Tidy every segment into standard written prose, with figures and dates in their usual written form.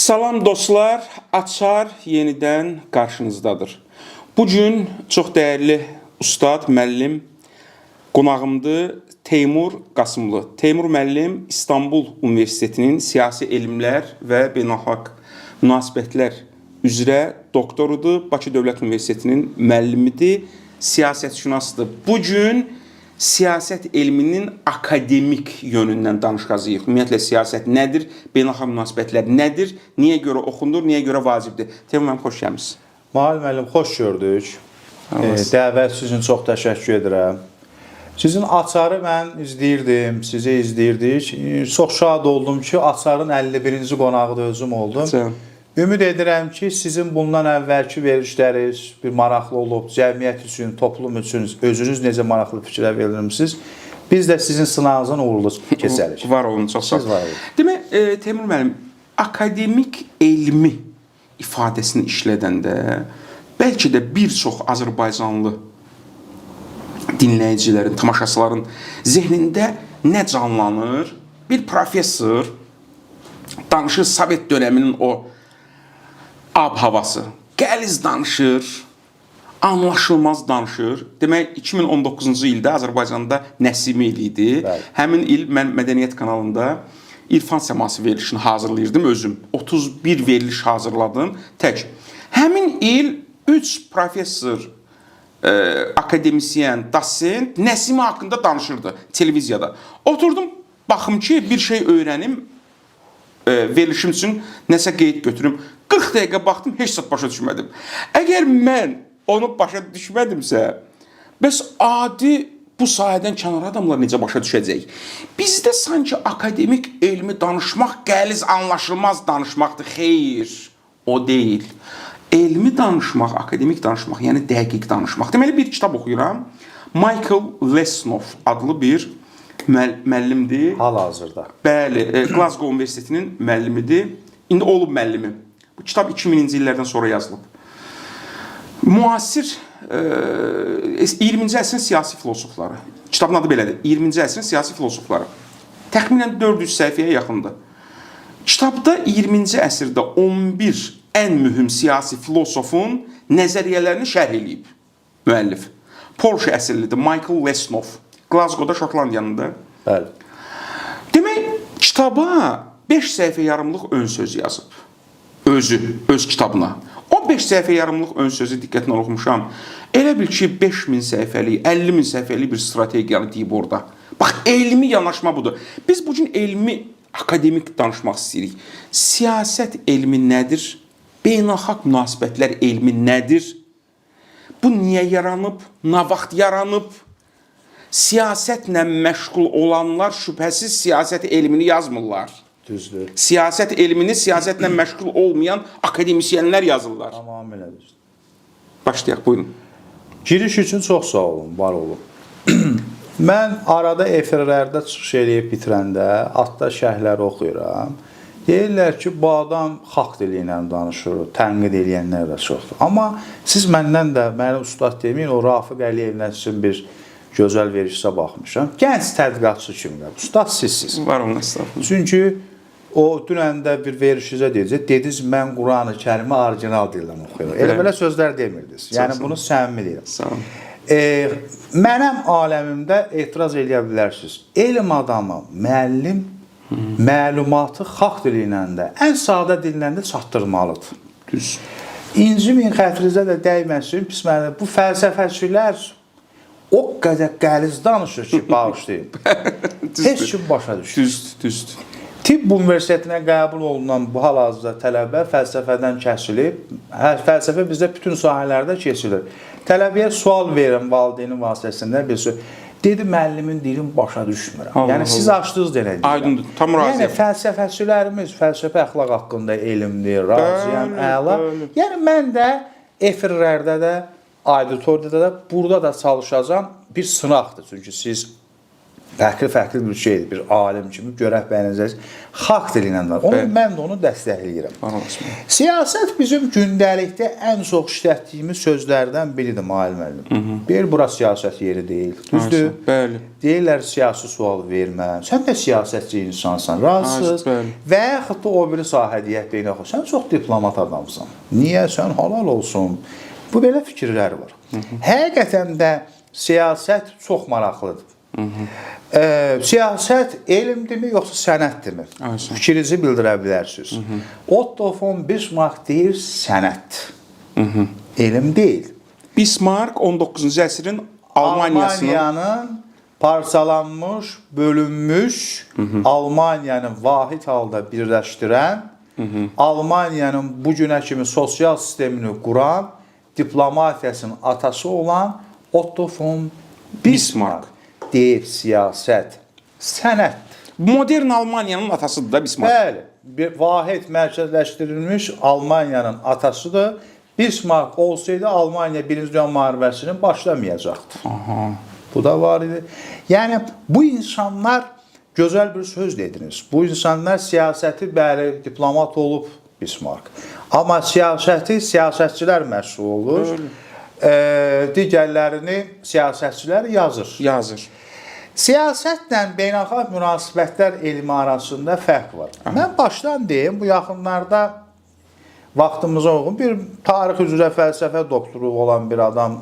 Salam dostlar, Açar yenidən qarşınızdadır. Bu gün çox dəyərli ustad, müəllim qonağımdır Teymur Qasımlı. Teymur müəllim İstanbul Universitetinin siyasi elmlər və beynəlxalq münasibətlər üzrə doktorudur. Bakı Dövlət Universitetinin müəllimidir, siyasətşünasdır. Bu gün siyasət elminin akademik yönündən danışacağıq. Ümumiyyətlə siyasət nədir, beynəlxalq münasibətlər nədir, niyə görə oxunur, niyə görə vacibdir? Teymur müəllim, xoş gəlmisiniz. Mahir müəllim, xoş gördük. Dəvətiniz üçün çox təşəkkür edirəm. Sizin Açarı mən izləyirdim, sizi izləyirdik. Çox şad oldum ki, Açarın 51-ci qonağı da özüm oldum. Sağ olun. Ümid edirəm ki, sizin bundan əvvəlki verilişləriniz bir maraqlı olub, cəmiyyət üçün, toplum üçün özünüz necə maraqlı fikirlər verirmisiniz. Biz də sizin sınağınızdan uğurlu keçərik. Var olun, çox sağ olun. Siz var olun. Demək, Teymur müəllim, akademik elmi ifadəsini işlədəndə bəlkə də bir çox azərbaycanlı dinləyicilərin, tamaşaçıların zehnində nə canlanır? Bir professor danışır Sovet dönəminin o ab-havası. Qəliz danışır, anlaşılmaz danışır. Demək 2019-cu ildə Azərbaycanda Nəsimi ili idi. Bəli. Həmin il mən Mədəniyyət kanalında İrfan Səması verilişini hazırlayırdım özüm. 31 veriliş hazırladım tək. Həmin il 3 professor, akademisyen, dosent Nəsimi haqqında danışırdı televiziyada. Oturdum, baxım ki, bir şey öyrənim, verilişim üçün nəsə qeyd götürüm. 40 dəqiqə baxdım, heç zət başa düşmədim. Əgər mən onu başa düşmədimsə, bəs adi bu sahədən kənar adamlar necə başa düşəcək? Bizdə sanki akademik elmi danışmaq qəliz, anlaşılmaz danışmaqdır. Xeyr, o deyil. Elmi danışmaq, akademik danışmaq, yəni dəqiq danışmaq. Deməli bir kitab oxuyuram. Michael Lesnov adlı bir müəllimdir. Hal-hazırda. Bəli, Glasgow Universitetinin müəllimidir. İndi olub müəllimi. Bu kitab 2000-ci illərdən sonra yazılıb. Müasir 20-ci əsrin siyasi filosofları. Kitabın adı belədir. 20-ci əsrin siyasi filosofları. Təxminən 400 səhifəyə yaxındır. Kitabda 20-ci əsrdə 11 ən mühüm siyasi filosofun nəzəriyyələrini şərh eləyib müəllif. Polşa əsillidir Michael Lesnov. Glasgow-da, Şotlandiyanındır. Bəli. Demək, kitaba 5 səhifə yarımlıq ön söz yazıb. Özü, öz kitabına. O 5 səhifə yarımlıq ön sözü diqqətlə oxumuşam. Elə bil ki, 5000 səhifəlik, 50 min səhifəlik bir strategiyanı deyib orada. Bax, elmi yanaşma budur. Biz bu gün elmi, akademik danışmaq istəyirik. Siyasət elmi nədir? Beynəlxalq münasibətlər elmi nədir? Bu niyə yaranıb? Nə vaxt yaranıb? Siyasətlə məşğul olanlar şübhəsiz siyasət elmini yazmırlar. Düzdür. Siyasət elmini siyasətlə məşğul olmayan akademisyenlər yazırlar. Tamamilə düzdür. Başlayaq, buyurun. Giriş üçün çox sağ olun, var olun. Mən arada efirlərdə çıxış eləyib bitirəndə atda şərhləri oxuyuram. Deyirlər ki, bu adam xalq dili ilə danışır, tənqid eləyənlər də çoxdur. Amma siz məndən də, məni ustad deməyin, o Rafiq Əliyevlə sizin bir gözəl verilişə baxmışam. Gənc tədqiqatçı kimi, ustad sizsiz. Var olun, estağfurullah. Çünki o dünən də bir verilişinizə deyəcək, dediniz mən Qurani-Kərimi orijinal dildən oxuyuram. Elə belə sözlər demirdiniz. Yəni bunu səmimi deyirəm. Sağ olun. Mənim aləmimdə etiraz eləyə bilərsiniz. Elm adamı, müəllim məlumatı xalq dili ilə də, ən sadə dillə də çatdırmalıdır. Düz. İncimin xətrinizə də dəyməsin, pis mənada. Bu fəlsəfəçilər o qədər qəliz danışır ki, bağışlayın. Heç kim başa düşmür. Düzdür, düzdür. Tibb universitetinə qəbul olunan bu hal-hazırda tələbə fəlsəfədən kəsilib. Fəlsəfə bizdə bütün sahələrdə keçilir. Tələbəyə sual verirəm valideynin vasitəsində bir söz. Dedi müəllimin dilini başa düşmürəm. Allah Yəni siz Allah. açdınız denə deyirəm. Aydındır, tam razıyam. Yəni fəlsəfəçilərimiz fəlsəfə əxlaq haqqında elmdir, razıyam, Bəli, əla. bəli. Yəni mən də efirlərdə də, auditoriyada da, burada da çalışacağam. Bir sınaqdır çünki siz Fərqli-fərqli bir şeydir. Bir alim kimi görək bəyənəcəksiniz. Xalq dili ilə var. Onu Bəli. mən də onu dəstəkləyirəm. Var olasın. Siyasət bizim gündəlikdə ən çox işlətdiyimiz sözlərdən biridir Mahir müəllim. Deyir bura siyasət yeri deyil. Düzdür? Bəli. Deyirlər siyasi sual vermə. Sən də siyasətçi insansan, razısız. Bəli. Və yaxud da o biri sahə deyək beynəlxalq. Sən çox diplomat adamsan. Niyə sən halal olsun? Bu belə fikirlər var. Həqiqətən də siyasət çox maraqlıdır. Siyasət elmdirmi yoxsa sənətdirmi? Aynen. Fikrinizi bildirə bilərsiniz. Otto von Bismarck deyir sənət. Elm deyil. Bismarck 19-cu əsrin Almaniyasının Almaniyanın parçalanmış, bölünmüş Almaniyanı vahid halda birləşdirən, Almaniyanın bu günə kimi sosial sistemini quran, diplomatiyasının atası olan Otto von Bismarck deyir siyasət sənətdir. modern Almaniyanın atasıdır da Bismarck. Bəli, bir vahid mərkəzləşdirilmiş Almaniyanın atasıdır. Bismarck olsaydı Almaniya Birinci Dünya Müharibəsini başlamayacaqdı. Aha. Bu da var idi. Yəni bu insanlar gözəl bir söz dediniz. Bu insanlar siyasəti bəli diplomat olub Bismarck. Amma siyasəti siyasətçilər məşğul olur. Digərlərini siyasətçilər yazır. Yazır. Siyasətlə beynəlxalq münasibətlər elmi arasında fərq var. Mən başdan deyim, bu yaxınlarda vaxtımıza uyğun bir tarix üzrə fəlsəfə doktoru olan bir adam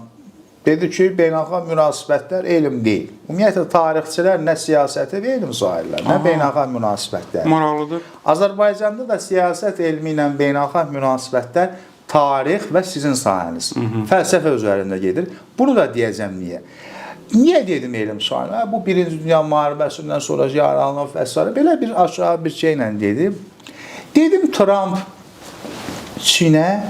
dedi ki, beynəlxalq münasibətlər elm deyil. Ümumiyyətlə tarixçilər nə siyasəti elm sayırlar, nə beynəlxalq münasibətlər. Maraqlıdır. Azərbaycanda da siyasət elmi ilə beynəlxalq münasibətlər tarix və sizin sahəniz, fəlsəfə üzərində gedir. Bunu da deyəcəm niyə. Niyə dedim elm sayılır? Bu Birinci Dünya Müharibəsindən sonra yaranıb və s. Belə bir aşağı bir şeylə dedim. Dedim Tramp Çinə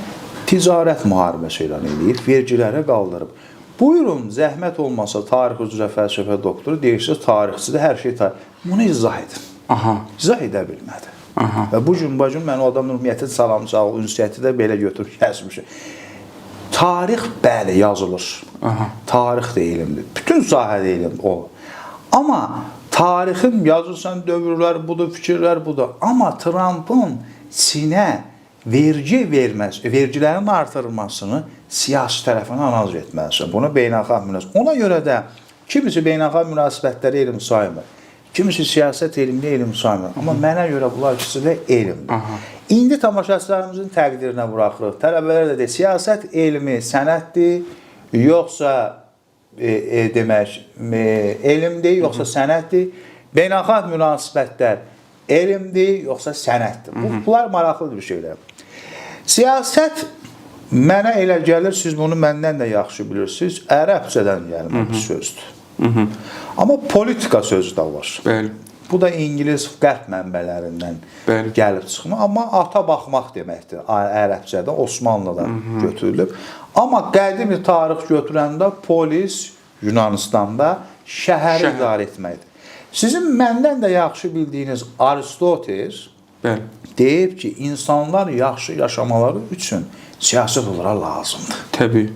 ticarət müharibəsi elan eləyir, vergiləri qaldırıb. Buyurun, zəhmət olmasa tarix üzrə fəlsəfə doktoru deyirsiniz, tarixçidir, hər şey tarix. Bunu izah edin. Aha. İzah edə bilmədi. Aha. Və bu gün bacım mən o adamla ümumiyyətlə salamcaq, ünsiyyəti də belə götürüb kəsmişəm. Tarix bəli yazılır. Aha. Tarix də elmdir. Bütün sahədə elmdir o. Amma tarixin yazırsan dövrlər budur, fikirlər budur. Amma Trumpın Çinə vergi verməsi, vergilərin artırılmasını siyasi tərəfindən analiz etməlisən. Bunu beynəlxalq münasibət. Ona görə də kimisi beynəlxalq münasibətləri elm saymır. Kimisi siyasət elmini elm saymır. Amma mənə görə bunlar ikisi də elmdir. Aha. İndi tamaşaçılarımızın təqdirinə buraxırıq. Tələbələr də deyir, siyasət elmi sənətdir, yoxsa demək elmdir, yoxsa sənətdir? Beynəlxalq münasibətlər elmdir, yoxsa sənətdir? Bunlar maraqlı bir şeylər. Siyasət mənə elə gəlir, siz bunu məndən də yaxşı bilirsiniz, ərəbcədən gəlmə bir sözdür. Amma politika sözü də var. Bəli. Bu da ingilis qərb mənbələrindən Bəli. gəlib çıxma, amma ata baxmaq deməkdir. Ərəbcədə, Osmanlıda götürülüb. Amma qədim tarix götürəndə polis Yunanıstanda şəhəri Şəhər. idarə etməkdir. Sizin məndən də yaxşı bildiyiniz Aristoteles Bəli. deyib ki, insanlar yaxşı yaşamaları üçün siyasət onlara lazımdır. Təbii.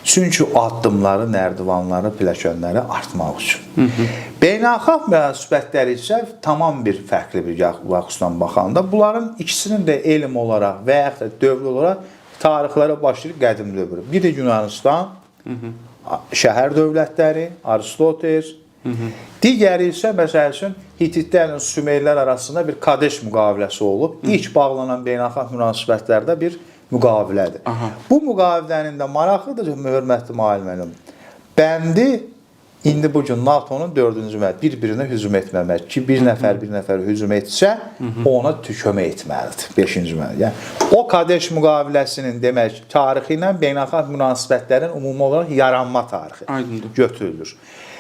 Çünki addımları, nərdivanları, pilləkənləri artmaq üçün. Beynəlxalq münasibətlər isə tamam bir fərqli bir baxışdan baxanda bunların ikisinin də elm olaraq və yaxud da dövr olaraq tarixləri başlayır qədim dövr. Biri Yunanıstan, şəhər dövlətləri, Aristoteles, digəri isə məsəl üçün Hititlərlə Sümerlər arasında bir Kadeş müqaviləsi olub. İlk bağlanan beynəlxalq münasibətlərdə bir müqavilədir. Aha. Bu müqavilənin də maraqlıdır, hörmətli müəllim müəllim. Bəndi indi bu gün NATO-nun 4-cü mərhələsi bir-birinə hücum etməmək ki, bir nəfər bir nəfər hücum etsə, ona kömək etməlidir. 5-ci mərhələ. Yəni o Kadeş müqaviləsinin demək tarixi ilə beynəlxalq münasibətlərin ümumi olaraq yaranma tarixi Aydındır. götürülür.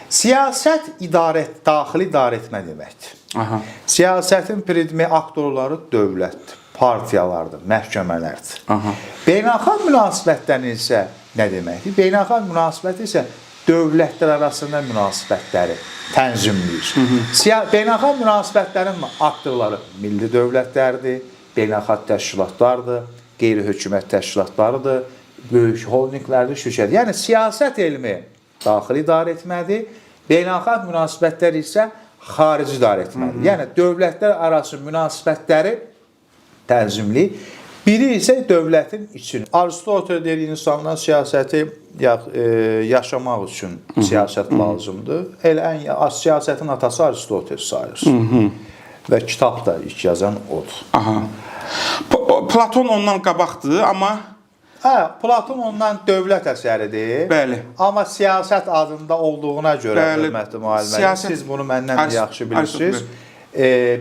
Siyasət idarə daxili idarə etmə deməkdir. Aha. Siyasətin pridmi aktorları dövlətdir, partiyalardır, məhkəmələrdir. Aha. Beynəlxalq münasibətlərin isə nə deməkdir? Beynəlxalq münasibət isə dövlətlər arasında münasibətləri tənzimləyir. Beynəlxalq münasibətlərin aktorları milli dövlətlərdir, beynəlxalq təşkilatlardır, qeyri-hökumət təşkilatlarıdır, böyük holdinqlərdir, şirkət. Yəni siyasət elmi daxili idarə etmədir, Beynəlxalq münasibətlər isə xarici idarə etmədir. Yəni dövlətlər arası münasibətləri tənzimləyir. Biri isə dövlətin içini. Aristotel deyir insanlar siyasəti yaşamaq üçün siyasət lazımdır. Elə ən siyasətin atası Aristotel sayılır. Və kitab da ilk yazan odur. Aha. Platon ondan qabaqdır, amma Hə, Platon ondan dövlət əsəridir. Bəli. Amma siyasət adında olduğuna görə, Bəli. hörmətli müəllim, Siyasət- siz bunu məndən də yaxşı bilirsiniz. Aristotel.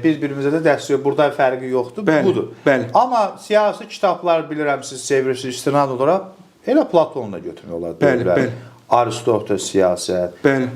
Bir-birimizə də dəstək, burada fərqi yoxdur, Bəli, budur. bəli. Amma siyasi kitablar bilirəm siz sevirsiniz istinad olaraq, elə Platonu da götürmək olar. Bəli, dövlət, bəli. Aristotel siyasət, Bəli.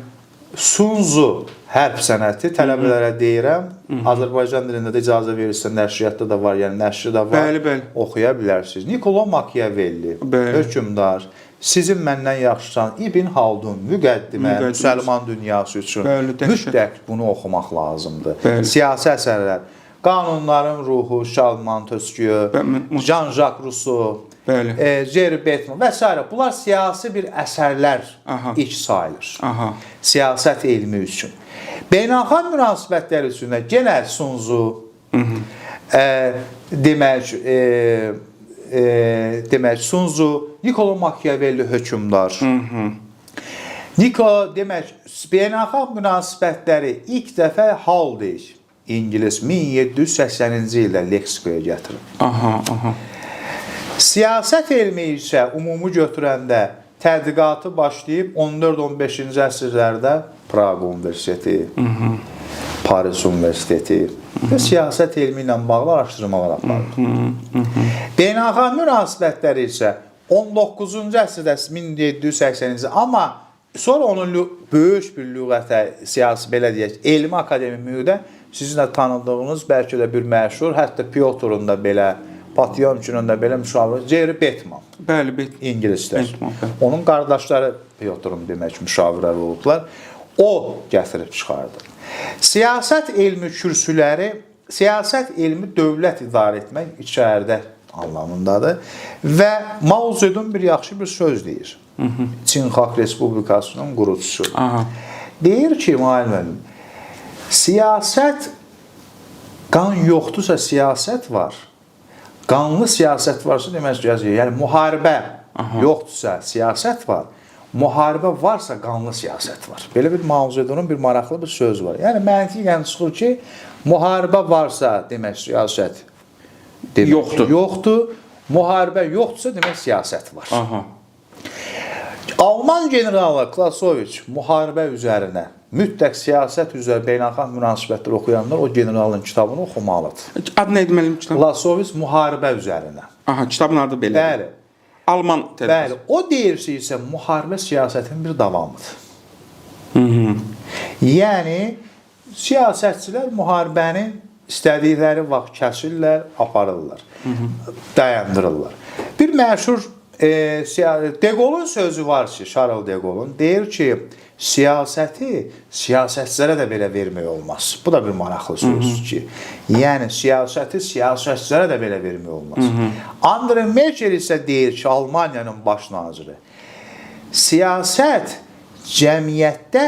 Sun Tzu hərb sənəti tələbələrə deyirəm. Azərbaycan dilində də icazə verirsə nəşriyyatda da var, yəni nəşri də var. Bəli, bəli. Oxuya bilərsiniz. Niccolo Machiavelli, Bəli. hökmdar, sizin məndən yaxşısan İbn Haldun, müqəddimə, Müqəddimə. müsəlman dünyası üçün Bəli, dəhşət. mütləq bunu oxumaq lazımdır. Bəli. Siyasi əsərlər, Qanunların ruhu, Charles Montesquieu, Bəli, Jean-Jacques Rousseau, Bəli. Jerry Bateman və s. Bunlar siyasi bir əsərlər Aha. ilk sayılır. Aha. Siyasət elmi üçün. Beynəlxalq münasibətlər üçün də genə Sun Tzu, demək, demək Sun Tzu, Niccolo Machiavelli hökmdar. Niccolo demək beynəlxalq münasibətləri ilk dəfə Haldane İngilis 1780-ci ildə leksikaya gətirib. Aha, aha. Siyasət elmi isə ümumi götürəndə tədqiqatı başlayıb 14-15-ci əsrlərdə Praq Universiteti, Paris Universiteti və siyasət elmi ilə bağlı araşdırmalar aparır. Beynəlxalq münasibətləri isə 19-cu əsrdə 1780-ci, amma sonra onun böyük bir lüğətə, siyasi belə deyək, elmi akademi mühidə sizin də tanıdığınız bəlkə də bir məşhur, hətta Pyotrun da belə, Potyomkinin də belə müşaviri Jerry Bateman. Bəli, bəli. İngilislər. Bateman, bəli. Onun qardaşları Pyotrun demək müşavirəli olublar. O gətirib çıxardı. Siyasət elmi kürsüləri, siyasət elmi dövlət idarə etmək içəridə anlamındadır və Mao Zedong bir yaxşı bir söz deyir. Çin Xalq Respublikasının qurucusu. Aha. Deyir ki, müəllim, siyasət qan yoxdursa siyasət var. Qanlı siyasət varsa demək ki, yəni müharibə yoxdursa siyasət var. Müharibə varsa qanlı siyasət var. Belə bir Mao Zedong'un bir maraqlı bir söz var. Yəni məntiqən çıxır ki, müharibə varsa demək siyasət demək Yoxdur. Yoxdur. Müharibə yoxdursa demək siyasət var. Aha. Alman generalı Klasoviç müharibə üzərinə mütləq siyasət üzrə beynəlxalq münasibətlər oxuyanlar o generalın kitabını oxumalıdır. Adı nə idi müəllim kitab? Klasoviç müharibə üzərinə. Aha, kitabın adı belədir. Bəli. Alman tərcüməsi. Bəli, o deyirsə isə müharibə siyasətin bir davamıdır. Yəni siyasətçilər müharibəni istədikləri vaxt kəsirlər, aparırlar, dayandırırlar. Bir məşhur De Gaulle'un sözü var ki, Charles de Gaulle'un deyir ki, siyasəti siyasətçilərə də belə vermək olmaz. Bu da bir maraqlı sözdür ki, yəni siyasəti siyasətçilərə də belə vermək olmaz. Angela Merkel isə deyir ki, Almaniyanın baş naziri, siyasət cəmiyyətdə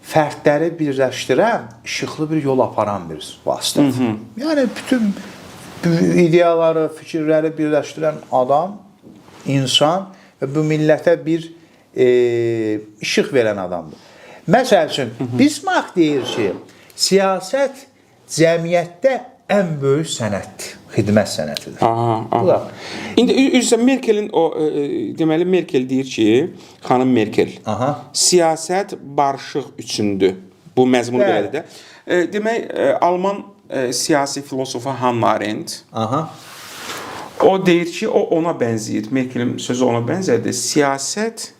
fərdləri birləşdirən, işıqlı bir yol aparan bir vasitədir. Yəni bütün ideyaları, fikirləri birləşdirən adam, insan və bu millətə bir işıq verən adamdır. Məsəl üçün, Bismarck deyir ki, siyasət cəmiyyətdə ən böyük sənətdir, xidmət sənətidir. Aha, Bu aha. da İndi üzrə Merkelin o deməli Merkel deyir ki, xanım Merkel. Aha. Siyasət barışıq üçündür. Bu məzmun Bəli. belədir də. Demək Alman siyasi filosofu Hannah Arendt Aha. o deyir ki, o ona bənzəyir. Merkelin sözü ona bənzərdir. Siyasət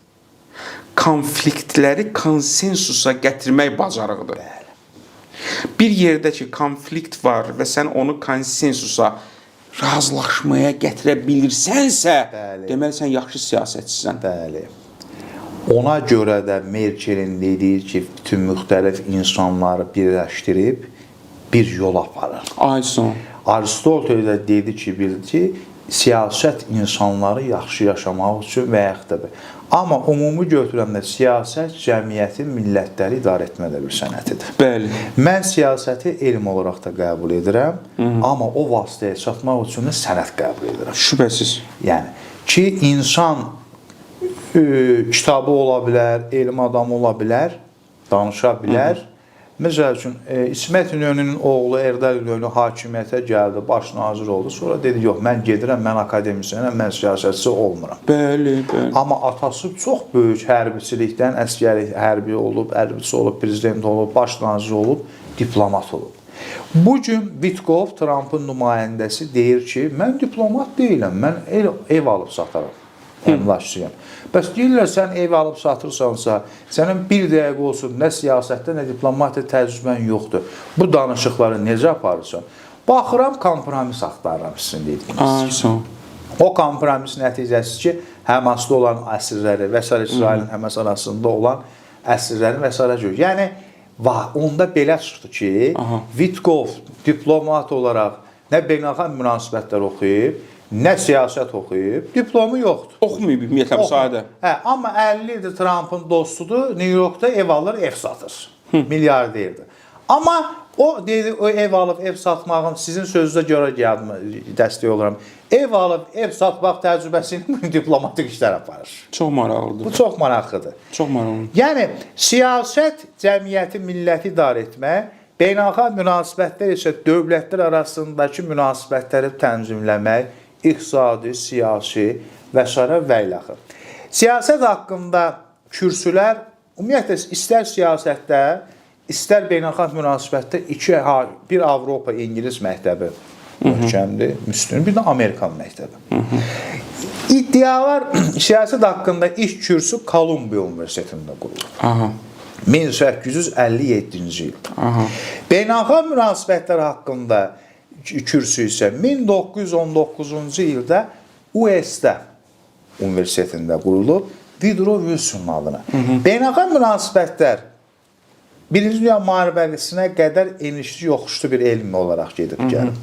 konfliktləri konsensusa gətirmək bacarığıdır. Bir yerdə ki, konflikt var və sən onu konsensusa, razılaşmaya gətirə bilirsənsə, Bəli. deməli sən yaxşı siyasətçisən. Bəli. Ona görə də Merkelin dediyi ki, bütün müxtəlif insanları birləşdirib bir yol aparır. Ayson. Aristotel də dedi ki, bildi ki, Siyasət insanları yaxşı yaşamaq üçün və yaxud da amma ümumi götürəndə siyasət cəmiyyəti, millətləri idarə etmə də bir sənətidir. Bəli. Mən siyasəti elm olaraq da qəbul edirəm, amma o vasitəyə çatmaq üçün də sənət qəbul edirəm. Şübhəsiz. Yəni ki, insan kitabı ola bilər, elm adamı ola bilər, danışa bilər. Məsəl üçün İsmət İnönünün oğlu Erdal İnönü hakimiyyətə gəldi, baş nazir oldu. Sonra dedi, yox, mən gedirəm, mən akademisyenəm, mən siyasətçi olmuram. Bəli, bəli. Amma atası çox böyük hərbiçilikdən əsgəri hərbi olub, hərbiçi olub, prezident olub, baş nazir olub, diplomat olub. Bu gün Vitkov Trampın nümayəndəsi deyir ki, mən diplomat deyiləm, mən ev alıb sataram. Əmlakçıyam. Bəs deyirlər sən ev alıb satırsansa, sənin bir dəqiqə olsun nə siyasətdə, nə diplomatiya təcrübən yoxdur. Bu danışıqları necə aparırsan? Baxıram, kompromis axtarıram sizin dediyiniz. Ay, sağ ol. O kompromis nəticəsi ki, Həmasda olan əsirləri və sair İsrailin Həmas arasında olan əsirləri və sairə görə. Yəni onda belə çıxdı ki, Vitkov diplomat olaraq nə beynəlxalq münasibətlər oxuyub, nə siyasət oxuyub, diplomu yoxdur. Oxumayıb ümumiyyətlə bu sahədə. Hə, amma 50 ildir Trumpın dostudur, New Yorkda ev alır, ev satır. Milyarderdir. Amma o dedi, o ev alıb ev satmağın sizin sözünüzə görə gəldim, dəstək oluram. Ev alıb ev satmaq təcrübəsi ilə diplomatik işlər aparır. Çox maraqlıdır. Bu çox maraqlıdır. Çox maraqlıdır. Yəni siyasət cəmiyyəti, milləti idarə etmək, beynəlxalq münasibətlər isə dövlətlər arasındakı münasibətləri tənzimləmək, iqtisadi, siyasi və sairə və ilaxır. Siyasət haqqında kürsülər ümumiyyətlə istər siyasətdə, istər beynəlxalq münasibətdə bir Avropa İngilis məktəbi möhkəmdir, üstün, bir də Amerikan məktəbi. İddialar siyasət haqqında ilk kürsü Kolumbiya Universitetində qurulub. Aha. 1857-ci ildə. Aha. Beynəlxalq münasibətlər haqqında kürsü isə 1919-cu ildə US-də universitetində qurulub, Woodrow Wilsonun adına. Beynəlxalq münasibətlər Birinci Dünya Müharibəsinə qədər enişli yoxuşlu bir elm olaraq gedib gəlib.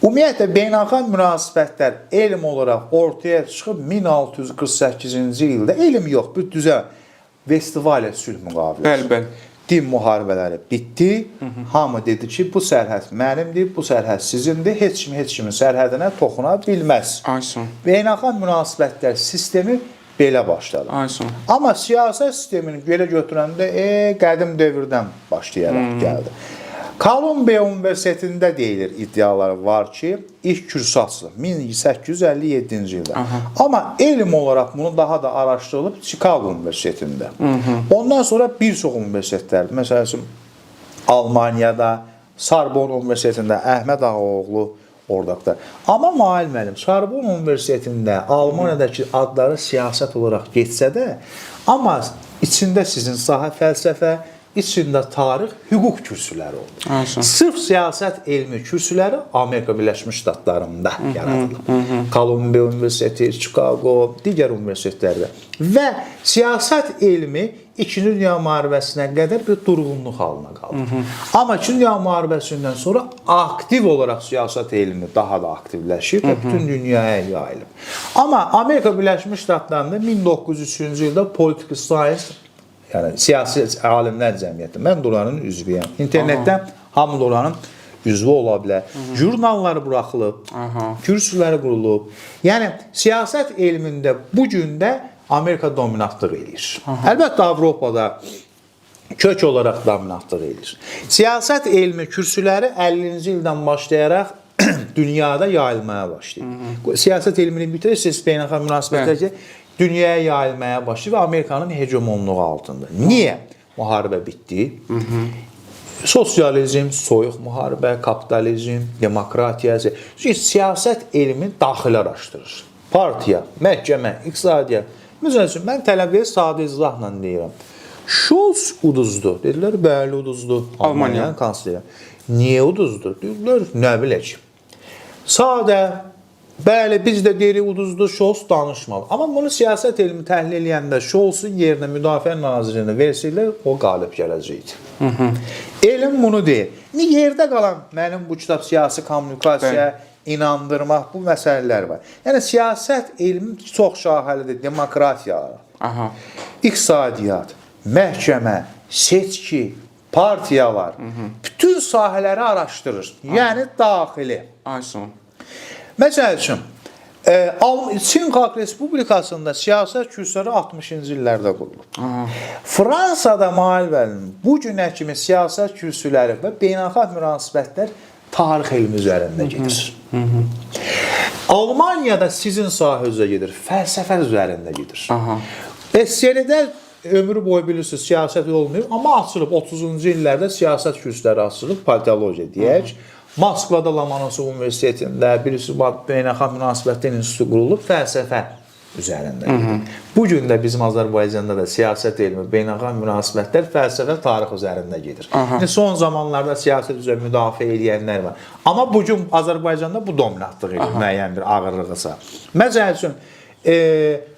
Ümumiyyətlə beynəlxalq münasibətlər elm olaraq ortaya çıxıb 1648-ci ildə elm yox, bir düzən Vestfaliya sülh müqaviləsi. Bəli, bəli. Din müharibələri bitdi. Hamı dedi ki, bu sərhəd mənimdir, bu sərhəd sizindir. Heç kim heç kimin sərhədinə toxuna bilməz. Ay sağ ol. Beynəlxalq münasibətlər sistemi belə başladı. Ay sağ ol. Amma siyasət sistemini belə götürəndə qədim dövrdən başlayaraq gəldi. Kolumbiya Universitetində deyilir, iddiaları var ki, ilk kürsü açılıb 1857-ci ildə. Aha. Amma elm olaraq bunu daha da araşdırılıb Chicago Universitetində. Ondan sonra bir çox universitetlər, məsəl üçün Almaniyada, Sorbonne Universitetində Əhməd Ağaoğlu oradadır. Amma Mail müəllim, Sorbonne Universitetində Almaniyadakı adları siyasət olaraq getsə də, amma içində sizin sahə fəlsəfə, içində tarix, hüquq kürsüləri oldu. Aynen. Sırf siyasət elmi kürsüləri Amerika Birləşmiş Ştatlarında yaradılıb. Kolumbiya Universiteti, Chicago, digər universitetlərdə. Və siyasət elmi İkinci Dünya Müharibəsinə qədər bir durğunluq halına qaldı. Amma İkinci Dünya Müharibəsindən sonra aktiv olaraq siyasət elmi daha da aktivləşib və bütün dünyaya yayılıb. Amma Amerika Birləşmiş Ştatlarında 1903-cü ildə Political Science, yəni siyasi alimlər cəmiyyəti. Mən də oranın üzvüyəm. İnternetdə hamı da oranın üzvü ola bilər. Jurnallar buraxılıb, kürsülər qurulub. Yəni siyasət elmində bu gün də Amerika dominantlıq eləyir. Əlbəttə Avropada kök olaraq dominantlıq eləyir. Siyasət elmi kürsüləri 50-ci ildən başlayaraq dünyada yayılmaya başlayır. Siyasət elmini bitirirsiniz, beynəlxalq münasibətlər ki, dünyaya yayılmaya başlayır və Amerikanın hegemonluğu altında. Niyə? Müharibə bitdi. Sosializm, soyuq müharibə, kapitalizm, demokratiya. Çünki siyasət elmi daxili araşdırır. Partiya, məhkəmə, iqtisadiyyat. Məsəl üçün, mən tələbəyə sadə izahla deyirəm. Scholz uduzdu. Dedilər, bəli uduzdu. Almaniya. Almaniyanın kansleri. Niyə uduzdu? Dedilər, nə bilək. Sadə, bəli, biz də deyirik uduzdu, Scholz danışmalı. Amma bunu siyasət elmi təhlil eləyəndə Scholzun yerinə müdafiə nazirini versəydilər, o qalib gələcəkdi. Elm bunu deyir. İndi yerdə qalan mənim bu kitab siyasi kommunikasiya, inandırmaq, bu məsələlər var. Yəni siyasət elmi çox şaxəlidir, demokratiya, Aha. iqtisadiyyat, məhkəmə, seçki, partiyalar, bütün sahələri araşdırır. Yəni daxili. Aysun. Məsəl üçün, Çin Xalq Respublikasında siyasət kürsüləri 60-cı illərdə qurulub. Fransada Mail müəllim, bu günə kimi siyasət kürsüləri və beynəlxalq münasibətlər tarix elmi üzərində gedir. Almaniyada sizin sahə üzrə gedir, fəlsəfə üzərində gedir. Aha. SSR-də ömrü boyu bilirsiniz siyasət olmayıb, amma açılıb 30-cu illərdə siyasət kürsüləri açılıb, politologiya deyək. Moskvada Lomonosov Universitetində bilirsiniz beynəlxalq münasibətlər institutu qurulub, fəlsəfə üzərində gedir. Bu gün də bizim Azərbaycanda da siyasət elmi, beynəlxalq münasibətlər, fəlsəfə, tarix üzərində gedir. İndi son zamanlarda siyasət üzrə müdafiə edənlər var. Amma bu gün Azərbaycanda bu dominantlıq edir, müəyyən bir ağırlığısa. Məsəl üçün,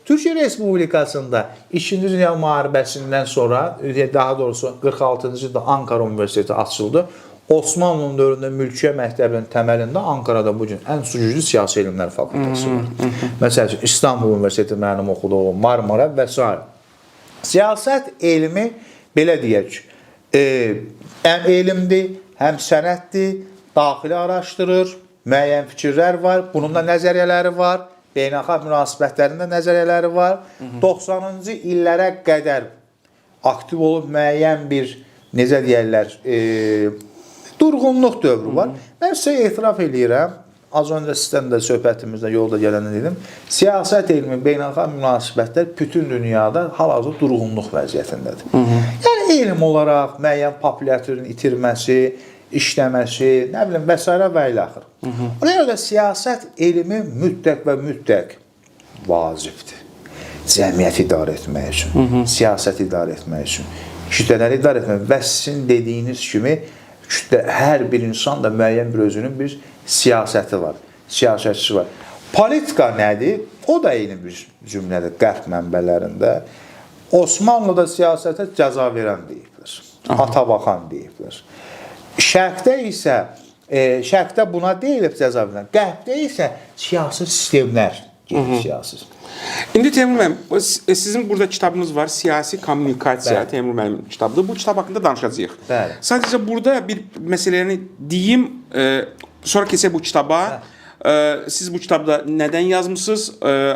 Türkiyə Respublikasında 2-ci Dünya Müharibəsindən sonra, daha doğrusu 46-cı ildə Ankara Universiteti açıldı. Osmanlının dövründə Mülkiyə Məktəbinin təməlində Ankarada bu gün ən güclü siyasi elmlər fakültəsi var. Məsəl üçün İstanbul Universiteti mənim oxuduğum, Marmara və sair. Siyasət elmi belə deyək, həm elmdir, həm sənətdir, daxili araşdırır, müəyyən fikirlər var, bunun da nəzəriyyələri var, beynəlxalq münasibətlərinin də nəzəriyyələri var. 90-cı illərə qədər aktiv olub müəyyən bir, necə deyərlər, durğunluq dövrü var. Mən sizə etiraf eləyirəm, az öncə sizdən də söhbətimizdə yolda gələndə dedim, siyasət elmi, beynəlxalq münasibətlər bütün dünyada hal-hazırda durğunluq vəziyyətindədir. Yəni elm olaraq müəyyən populyatörün itirməsi, işləməsi, nə bilim və s. və ilə axır. Ona görə də siyasət elmi mütləq və mütləq vacibdir. Cəmiyyəti idarə etmək üçün, siyasəti idarə etmək üçün, kütlələri idarə etmək və sizin dediyiniz kimi kütlə, hər bir insan da müəyyən bir özünün bir siyasəti var, siyasətçisi var. Politika nədir? O da eyni bir cümlədir qərb mənbələrində. Osmanlıda siyasətə cəza verən deyiblər, ata baxan deyiblər. Şərqdə isə şərqdə buna deyilib cəza verən, qərbdə isə siyasi sistemlər gedir, siyasi. İndi Teymur müəllim, sizin burada kitabınız var, Siyasi Kommunikasiya, Bəli. Teymur müəllimin kitabıdır. Bu kitab haqqında danışacağıq. Bəli. Sadəcə burada bir məsələni deyim, sonra keçək bu kitaba. Siz bu kitabda nədən yazmısınız,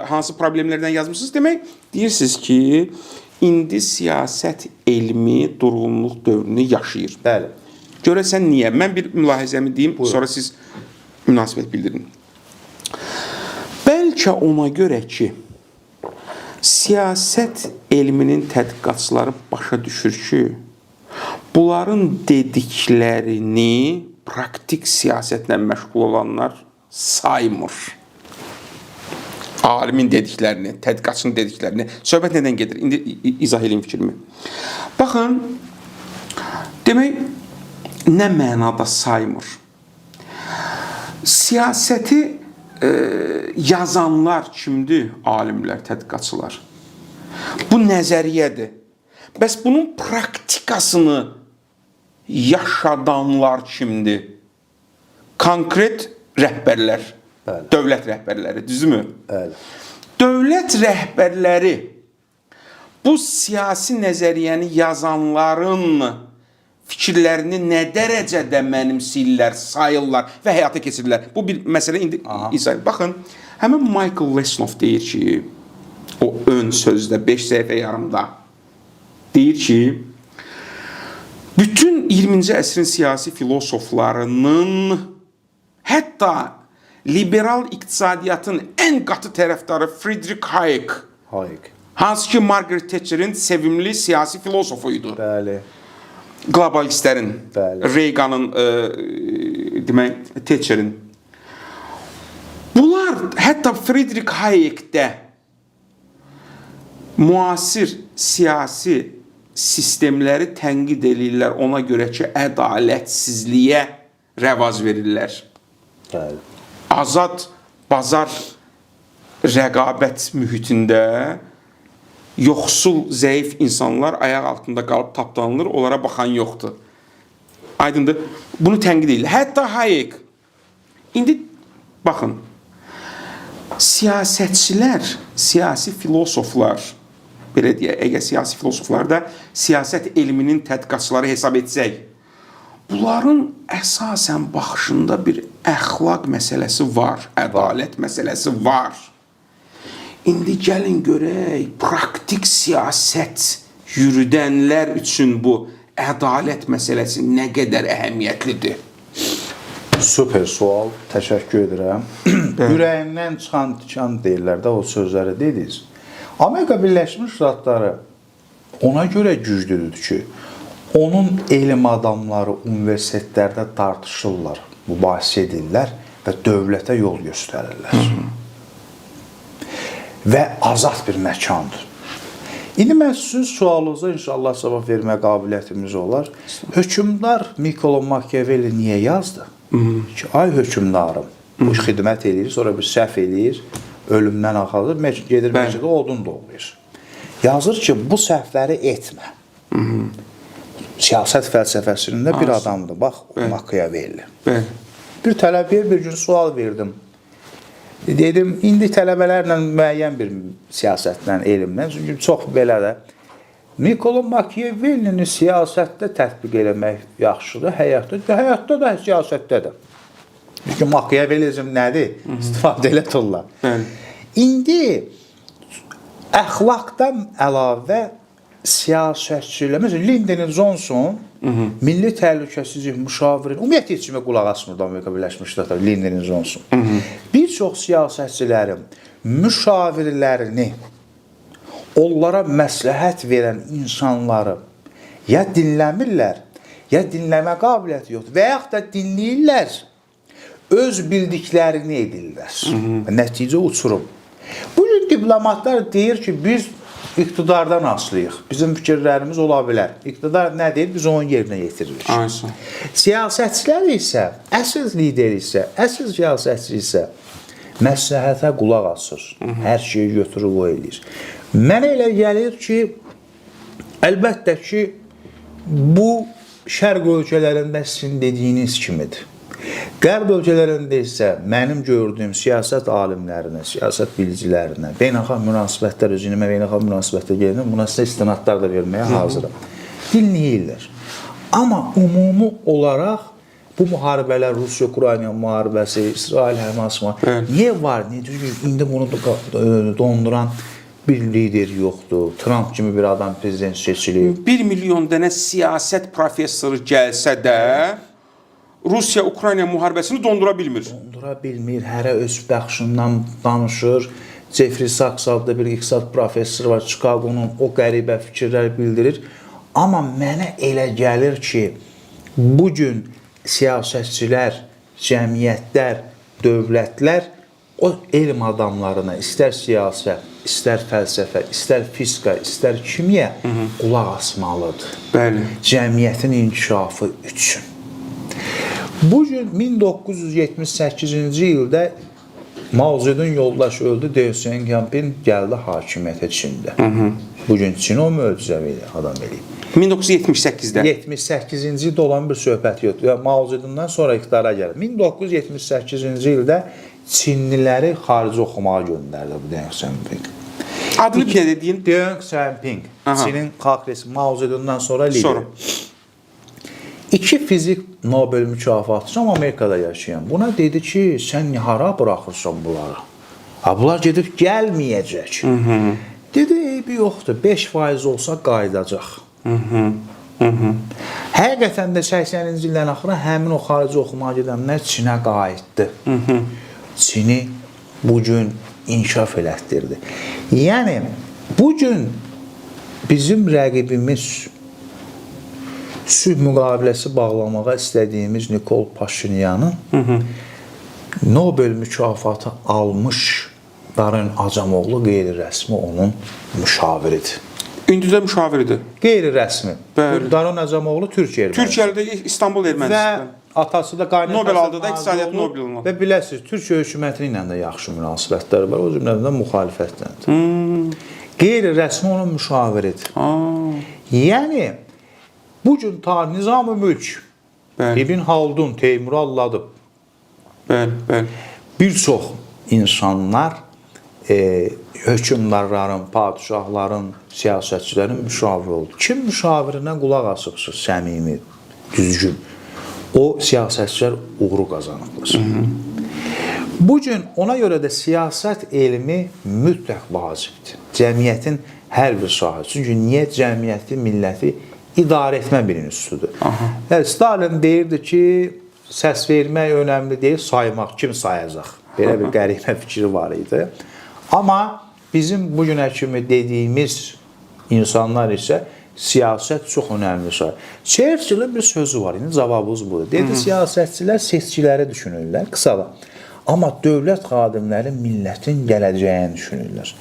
hansı problemlərdən yazmısınız? Demək, deyirsiniz ki, indi siyasət elmi durğunluq dövrünü yaşayır. Bəli. Görəsən niyə? Mən bir mülahizəmi deyim, Buyurun. sonra siz münasibət bildirin. Bəlkə ona görə ki, siyasət elminin tədqiqatçıları başa düşür ki, bunların dediklərini praktik siyasətlə məşğul olanlar saymır. Alimin dediklərini, tədqiqatçının dediklərini. Söhbət nədən gedir? İndi izah edeyim fikrimi. Baxın, demək, nə mənada saymır? Siyasəti yazanlar kimdir? Alimlər, tədqiqatçılar. Bu nəzəriyyədir. Bəs bunun praktikasını yaşadanlar kimdir? Konkret rəhbərlər, Bəli. dövlət rəhbərləri, düzdürmü? Bəli. Dövlət rəhbərləri bu siyasi nəzəriyyəni yazanların fikirlərini nə dərəcədə mənimsəyirlər, sayırlar və həyata keçirirlər? Bu bir məsələ indi izah. Baxın, həmin Michael Lesnov deyir ki, o ön sözdə 5 səhifə yarımda deyir ki, bütün 20-ci əsrin siyasi filosoflarının, hətta liberal iqtisadiyyatın ən qatı tərəfdarı Friedrich Hayek, Hayek. hansı ki Margaret Thatcher'in sevimli siyasi filosofu idi. Bəli. Globalistlərin, Bəli. Reagan'ın, demək, Thatcher'in. Bunlar hətta Friedrich Hayek'də müasir siyasi sistemləri tənqid eləyirlər ona görə ki, ədalətsizliyə rəvaz verirlər. Bəli. Azad bazar rəqabət mühitində yoxsul, zəif insanlar ayaq altında qalıb tapdanılır, onlara baxan yoxdur. Aydındır? Bunu tənqid edirlər. Hətta Hayek. İndi Baxın. Siyasətçilər, siyasi filosoflar, belə deyək, əgər siyasi filosoflar da siyasət elminin tədqiqatçıları hesab etsək, bunların əsasən baxışında bir əxlaq məsələsi var, ədalət məsələsi var. İndi gəlin görək, praktik siyasət yürüdənlər üçün bu ədalət məsələsi nə qədər əhəmiyyətlidir? Super sual, təşəkkür edirəm. Ürəyimdən çıxan tikan deyirlər də o sözləri dediniz. Amerika Birləşmiş Ştatları ona görə güclüdür ki, onun elm adamları universitetlərdə tartışırlar, mübahisə edirlər və dövlətə yol göstərirlər. Və azad bir məkandır. İndi mən sizin sualınıza inşallah cavab vermə qabiliyyətimiz olar. Hökmdar Niccolo Machiavelli niyə yazdı? Ki, ay hökmdarım, bu xidmət eləyir, sonra bir səhv eləyir, ölümdən axalır, gedir meşədə odun doğrayır. Yazır ki, bu səhvləri etmə. Siyasət fəlsəfəsində bir adamdır, bax, Machiavelli. Bəli. Bir tələbəyə bir gün sual verdim. Dedim, indi tələbələrlə müəyyən bir siyasətlə, elmlə, çünki çox belə də Niccolo Machiavellini siyasətdə tətbiq eləmək yaxşıdır, həyatda, həyatda da, siyasətdə də. Çünki Machiavellizm nədir? İstifadə elət onlar. Bəli. İndi əxlaqdan əlavə siyasətçilər, məsələn, Lyndon Johnson milli təhlükəsizlik müşaviri, ümumiyyətlə heç kimə qulaq asmırdı Amerika Birləşmiş Ştatları Lyndon Johnson. Bir çox siyasətçilərin müşavirlərini, onlara məsləhət verən insanları ya dinləmirlər, ya dinləmə qabiliyyəti yoxdur və yaxud da dinləyirlər, öz bildiklərini edirlər. Nəticə uçurum. Bugün diplomatlar deyir ki, biz iqtidardan asılıyıq. Bizim fikirlərimiz ola bilər. İqtidar nə deyir, biz onun yerinə yetiririk. Aynen. Siyasətçilər isə, əsl lider isə, əsl siyasətçi isə məsləhətə qulaq asır. Hər şeyi götürür, o eləyir. Mənə elə gəlir ki, əlbəttə ki, bu şərq ölkələrində sizin dediyiniz kimidir. Qərb ölkələrində isə mənim gördüyüm siyasət alimlərinə, siyasət bilicilərinə, beynəlxalq münasibətlər üzrə, beynəlxalq münasibətlər gedir, buna sizə istinadlar da verməyə hazıram. Dinləyirlər. Amma ümumi olaraq bu müharibələr, Rusiya-Ukrayna müharibəsi, İsrail-Həmas müharibəsi, niyə var? Niyə? Çünki indi bunu donduran bir lider yoxdur. Trump kimi bir adam prezident seçilib. 1 milyon dənə siyasət professoru gəlsə də Rusiya-Ukrayna müharibəsini dondura bilmir. Dondura bilmir, hərə öz baxışından danışır. Jeffrey Sachs adlı bir iqtisad professoru var, Chicago-nun, o qəribə fikirlər bildirir. Amma mənə elə gəlir ki, bu gün siyasətçilər, cəmiyyətlər, dövlətlər o elm adamlarına, istər siyasət, istər fəlsəfə, istər fizika, istər kimya qulaq asmalıdır. Bəli. Cəmiyyətin inkişafı üçün. Bu gün 1978-ci ildə Mao Zedong yoldaş öldü, Deng Xiaoping gəldi hakimiyyətə Çində. Bu gün Çin o möcüzəvi adam eləyib. 1978-də. 78-ci ildə olan bir söhbət yoxdur. Yəni Mao Zedongdan sonra iqtidara gəlir. 1978-ci ildə Çinliləri xarici oxumağa göndərdi bu Deng Xiaoping. Adını bir də deyin. Deng Xiaoping, Çinin xalq rəisi Mao Zedongdan sonra lideri. Sonra. İki fizik Nobel mükafatçısı amma Amerikada yaşayan. Buna dedi ki, sən hara buraxırsan bunları? Ha, bunlar gedib gəlməyəcək. Dedi, eybi yoxdur, 5% olsa qayıdacaq. Həqiqətən də 80-ci illərin axırı həmin o xarici oxumağa gedənlər Çinə qayıtdı. Çini bu gün inkişaf elətdirdi. Yəni, bu gün bizim rəqibimiz sülh müqaviləsi bağlamağa istədiyimiz Nikol Paşinyanın Nobel mükafatı almış Darın Acamoğlu qeyri-rəsmi onun müşaviridir. İndi də müşaviridir. Qeyri-rəsmi. Bəli. Darın Acamoğlu Türkiyə ermənisi. Türkiyəli İstanbul Və ermənisidir. atası da qaynatası Nobel aldı da, nazir iqtisadiyyat olub. Nobelini aldı. Və biləsiniz, Türkiyə hökuməti ilə də yaxşı münasibətləri var, o cümlədən də müxalifətlə. Qeyri-rəsmi onun müşaviridir. Yəni bu gün ta Nizam-ı Mülk, Bəli. İbn Haldun, Teymur Alladıb, Bəli, bəli. Bir çox insanlar hökmdarların, padşahların, siyasətçilərin müşaviri oldu. Kim müşavirinə qulaq asıbsa səmimi, düzgün, o siyasətçilər uğuru qazanıblar. Bu gün ona görə də siyasət elmi mütləq vacibdir. Cəmiyyətin hər bir sahəsi. Çünki niyə cəmiyyəti, milləti idarə etmə bir institutudur. Yəni Stalin deyirdi ki, səs vermək önəmli deyil, saymaq, kim sayacaq? Belə bir qəribə fikri var idi. Amma bizim bu günə kimi dediyimiz insanlar isə siyasət çox önəmli sayır. Churchillin bir sözü var, indi cavabımız budur. Dedi, siyasətçilər seçkiləri düşünürlər, qısa. Amma dövlət xadimləri millətin gələcəyini düşünürlər.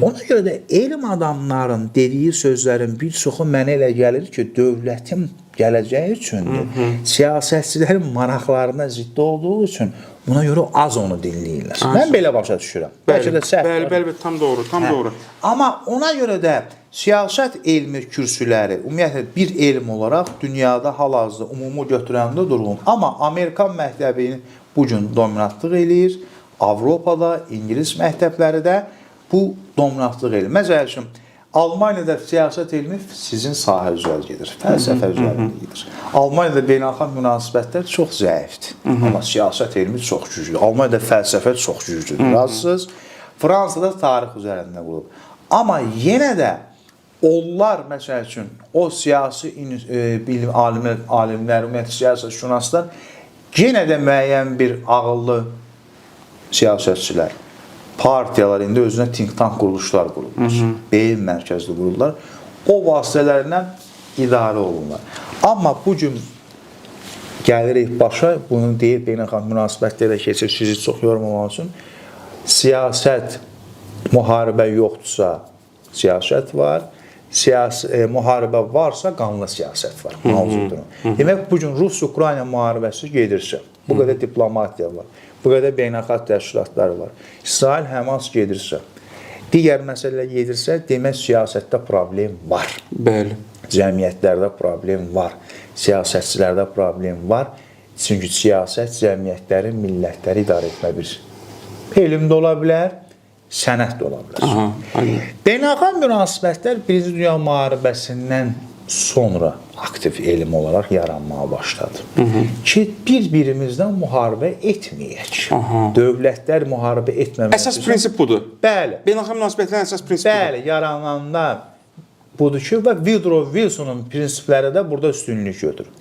Ona görə də elm adamların dediyi sözlərin bir çoxu mənə elə gəlir ki, dövlətin gələcəyi üçündür. Siyasətçilərin maraqlarına zidd olduğu üçün buna görə az onu dinləyirlər. Mən belə başa düşürəm. Bəlkə də səhv. Bəli, bəli, tam doğru, tam doğru. Amma ona görə də siyasət elmi kürsüləri ümumiyyətlə bir elm olaraq dünyada hal-hazırda ümumi götürəndə durğun. Amma Amerikan məktəbini bu gün dominantlıq eləyir. Avropada, İngilis məktəbləri də bu dominantlıq eləyir. Məsəl üçün Almaniyada siyasət elmi sizin sahə üzrə gedir, fəlsəfə üzərində gedir. Almaniyada beynəlxalq münasibətlər çox zəifdir, amma siyasət elmi çox güclüdür. Almaniyada fəlsəfə çox güclüdür. Razısınız? Fransada tarix üzərində qurulub. Amma yenə də onlar məsəl üçün o siyasi bilim alimlər, ümumiyyətlə siyasətşünaslar yenə də müəyyən bir ağıllı siyasətçilər, partiyalar indi özünə think tank quruluşlar qururlar. Beyin mərkəzli qururlar. O vasitələrlə idarə olunurlar. Amma bu gün gəlirik başa, bunu deyib beynəlxalq münasibətlərə keçib sizi çox yormamaq üçün. Siyasət, müharibə yoxdursa, siyasət var. Siyasi müharibə varsa, qanlı siyasət var. Mavzudur. Demək, bu gün Rus-Ukrayna müharibəsi gedirsə, bu qədər diplomatiya var, bu qədər beynəlxalq təşkilatlar var. İsrail-Həmas gedirsə, digər məsələlər gedirsə, demək siyasətdə problem var. Bəli. Cəmiyyətlərdə problem var, siyasətçilərdə problem var. Çünki siyasət cəmiyyətləri, millətləri idarə etmə bir elm də ola bilər, sənət də ola bilər. Aha, aynen. Beynəlxalq münasibətlər Birinci Dünya müharibəsindən sonra aktiv elm olaraq yaranmağa başladı. Ki bir-birimizdən müharibə etməyək. Aha. Dövlətlər müharibə etməmək Əsas prinsip budur. Bəli. Beynəlxalq münasibətlərin əsas prinsipi budur. Bəli, yarananda budur ki, və Woodrow Wilsonun prinsipləri də burada üstünlük götürür.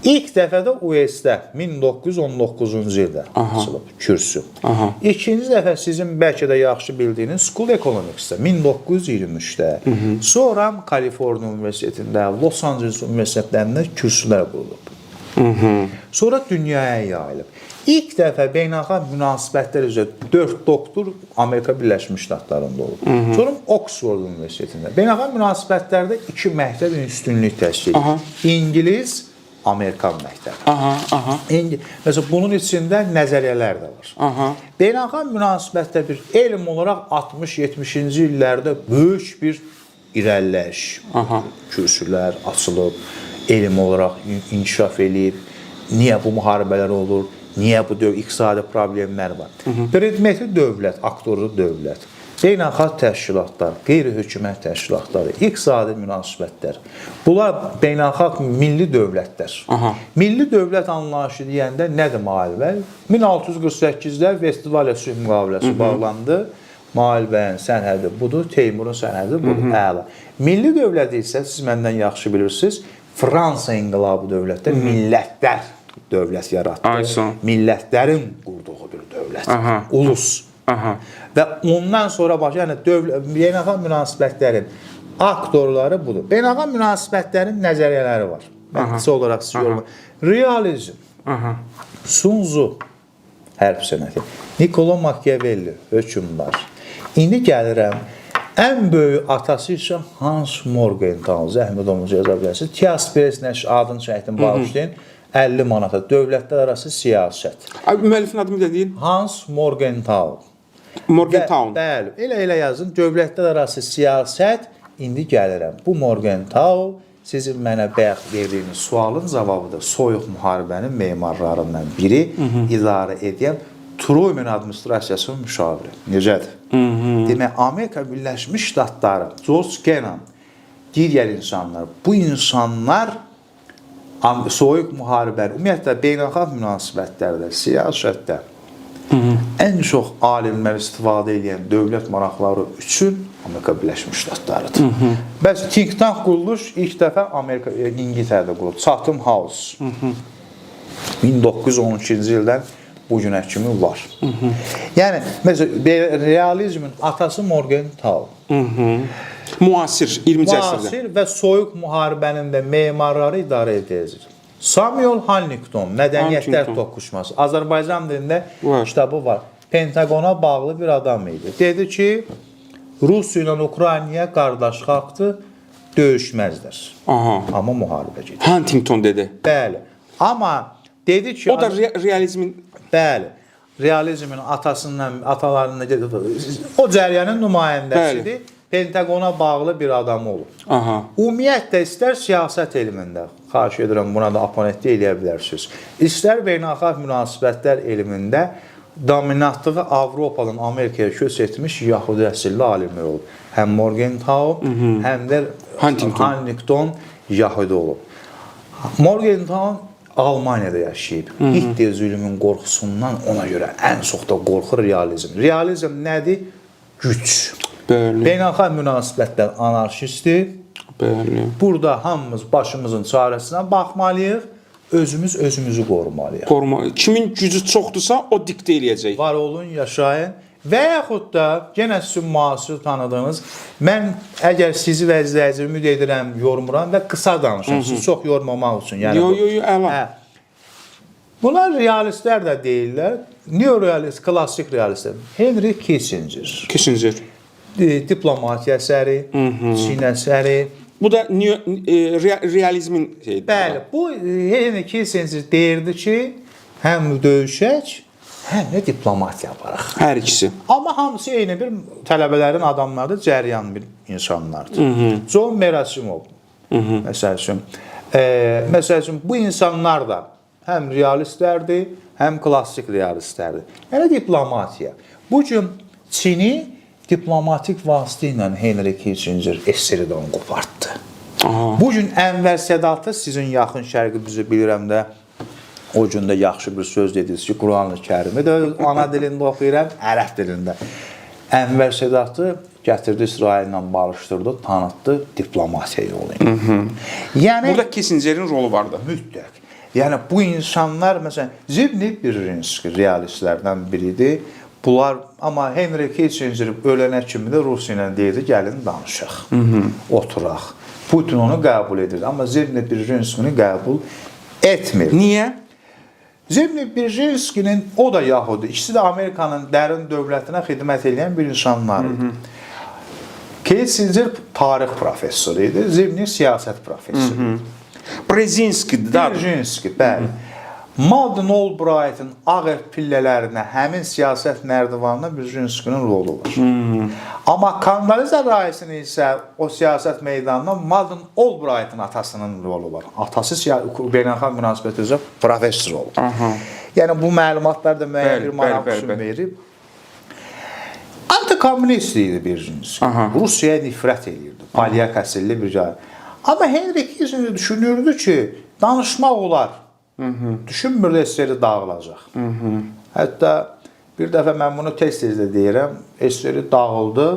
İlk dəfə də US-də 1919-cu ildə açılıb kürsü. Aha. İkinci dəfə sizin bəlkə də yaxşı bildiyiniz School Economics-də 1923-də. Sonra Kaliforniya Universitetində, Los Angeles Universitetlərində kürsülər qurulub. Sonra dünyaya yayılıb. İlk dəfə beynəlxalq münasibətlər üzrə 4 doktor Amerika Birləşmiş Ştatlarında olub. Sonra Oxford Universitetində. Beynəlxalq münasibətlərdə iki məktəb üstünlük təşkil edir. İngilis, Amerikan məktəbi. Aha, aha. Məsələn, bunun içində nəzəriyyələr də var. Aha. Beynəlxalq münasibətdə bir elm olaraq 60-70-ci illərdə böyük bir irəliləyiş, kürsülər açılıb, elm olaraq inkişaf eləyib. Niyə bu müharibələr olur? Niyə bu iqtisadi problemlər var? Predmeti dövlət, aktoru dövlət, beynəlxalq təşkilatlar, qeyri-hökumət təşkilatları, iqtisadi münasibətlər. Bunlar beynəlxalq milli dövlətlər. Aha. Milli dövlət anlayışı deyəndə nədir Mail bəy? 1648-də Vestfaliya sülh müqaviləsi bağlandı. Mail bəyin sərhədi budur, Teymurun sərhədi budur. Əla. Milli dövlət isə siz məndən yaxşı bilirsiniz, Fransa inqilabı dövlətdə millətlər dövlət yaratdı. Aysan. Millətlərin qurduğu bir dövlət. Aha. Ulus. Aha. Və ondan sonra baş, yəni dövlət beynəlxalq münasibətlərin aktorları budur. Beynəlxalq münasibətlərin nəzəriyyələri var. Mən qısa olaraq sizə yorum. Realizm, Aha. Sun Tzu hərb sənəti, Niccolo Machiavelli hökmdar. İndi gəlirəm ən böyük atası isə Hans Morgenthau, zəhmət olmasa yaza bilərsiniz. Tias Press nəşr adını çəkdim, bağışlayın. 50 manata dövlətlər arası siyasət. Ay, müəllifin adını bir də deyin. Hans Morgenthau. Morgenthau. Bəli, elə yazın. Dövlətlər arası siyasət. İndi gəlirəm. Bu Morgenthau sizin mənə bayaq verdiyiniz sualın cavabıdır. Soyuq müharibənin memarlarından biri, idarə edən Truman administrasiyasının müşaviri. Necədir? Demək, Amerika Birləşmiş Ştatları, George Kennan, digər insanlar, bu insanlar soyuq müharibə, ümumiyyətlə beynəlxalq münasibətlərdə, siyasətdə ən çox alimlər istifadə edən dövlət maraqları üçün Amerika Birləşmiş Ştatlarıdır. Bəs think tank quruluş ilk dəfə Amerika İngiltərədə qurulub. Chatham House. 1912-ci ildən bu günə kimi var. Yəni məsələn realizmin atası Morgenthau. Müasir 20-ci əsrdə. Müasir və soyuq müharibənin də memarları idarə edəcək. Samuel Huntington, Mədəniyyətlər toqquşması. Azərbaycan dilində Var. kitabı var. Pentagona bağlı bir adam idi. Dedi ki, Rusiya ilə Ukrayna qardaş xalqdır, döyüşməzlər. Aha. Amma müharibə gedir. Huntington dedi. Bəli. Amma dedi ki, O da realizmin bəli, realizmin atasından, atalarından o cəryanın nümayəndəsidir. Bəli. Pentagona bağlı bir adam olub. Aha. Ümumiyyətlə istər siyasət elmində, xahiş edirəm buna da aponentlik eləyə bilərsiniz. İstər beynəlxalq münasibətlər elmində dominantlığı Avropadan Amerikaya köç etmiş yahudi əsilli alimlər olub. Həm Morgenthau, həm də Huntington. Huntington yahudi olub. Morgenthau Almaniyada yaşayıb. Hitler zülmün qorxusundan ona görə ən çox da qorxur realizm. Realizm nədir? Güc. Bəli. Beynəlxalq münasibətlər anarşistdir. Bəli. Burada hamımız başımızın çarəsinə baxmalıyıq, özümüz özümüzü qorumalıyıq. Qoruma. Kimin gücü çoxdursa o diktə eləyəcək. Var olun, yaşayın və yaxud da yenə sizin müasir tanıdığınız, mən əgər sizi və izləyicimi ümid edirəm, yormuram və qısa danışım, sizi çox yormamaq üçün. Yəni Yo, yo, yo, əla. Hə. Bunlar realistlər də deyirlər, neorealist, klassik realistlər. Henry Kissinger, Kissinger. Diplomatiya əsəri, Çin əsəri. Bu da realizmin şeyidir. Bəli, bu Henry Kissinger deyirdi ki, həm döyüşək, həm də diplomatiya aparaq. Hər ikisi. Amma hamısı eyni bir tələbələrin adamlardır, cəryan bir insanlardır. John Merasimov. Məsəl üçün, məsəl üçün bu insanlar da həm realistlərdir, həm klassik realistlərdir. Yəni diplomatiya. Bu gün Çini diplomatik vasitə ilə Henry Kissinger SSR-dən qopartdı. Aha. Bu gün Ənvər Sədatı sizin yaxın şərqi bizi bilirəm də o gün də yaxşı bir söz dediniz ki, Quran-ı Kərimi də ana dilində oxuyuram, ərəb dilində. Ənvər Sədatı gətirdi İsraillə barışdırdı, tanıtdı diplomatiya yolu ilə. Yəni Burada Kissingerin rolu vardı. mütləq. Yəni bu insanlar məsələn Zibni Brzezinski realistlərdən biridir. Bunlar amma Henry Kissinger ölənə kimi də Rusiya ilə deyirdi, gəlin danışaq. Oturaq. Putin onu qəbul edirdi, amma Zibni Brzezinskini qəbul etmir. Niyə? Zibni Brzezinskinin o da yahudi, ikisi də Amerikanın dərin dövlətinə xidmət edən bir insanlar idi. Kissinger tarix professoru idi, Zibni siyasət professoru idi. Brzezinski da. Brzezinski, bəli. Madeleine Albright'ın Ağ Ev pillələrinə həmin siyasət nərdivanına Brzezinskinin rolu var. Amma Condoleezza Rice'in isə o siyasət meydanında Madeleine Albright'ın atasının rolu var. Atası beynəlxalq münasibət üzrə professor olub. Aha. Yəni bu məlumatlar da müəyyən bir maraq üçün verir. Antikomünist idi Brzezinski. Rusiyaya nifrət eləyirdi. Polyak əsilli bir cahil. Amma Henry Kissinger düşünürdü ki, danışmaq olar. Düşünmürdü SSR dağılacaq. Hətta bir dəfə mən bunu tez-tez də deyirəm, SSR dağıldı.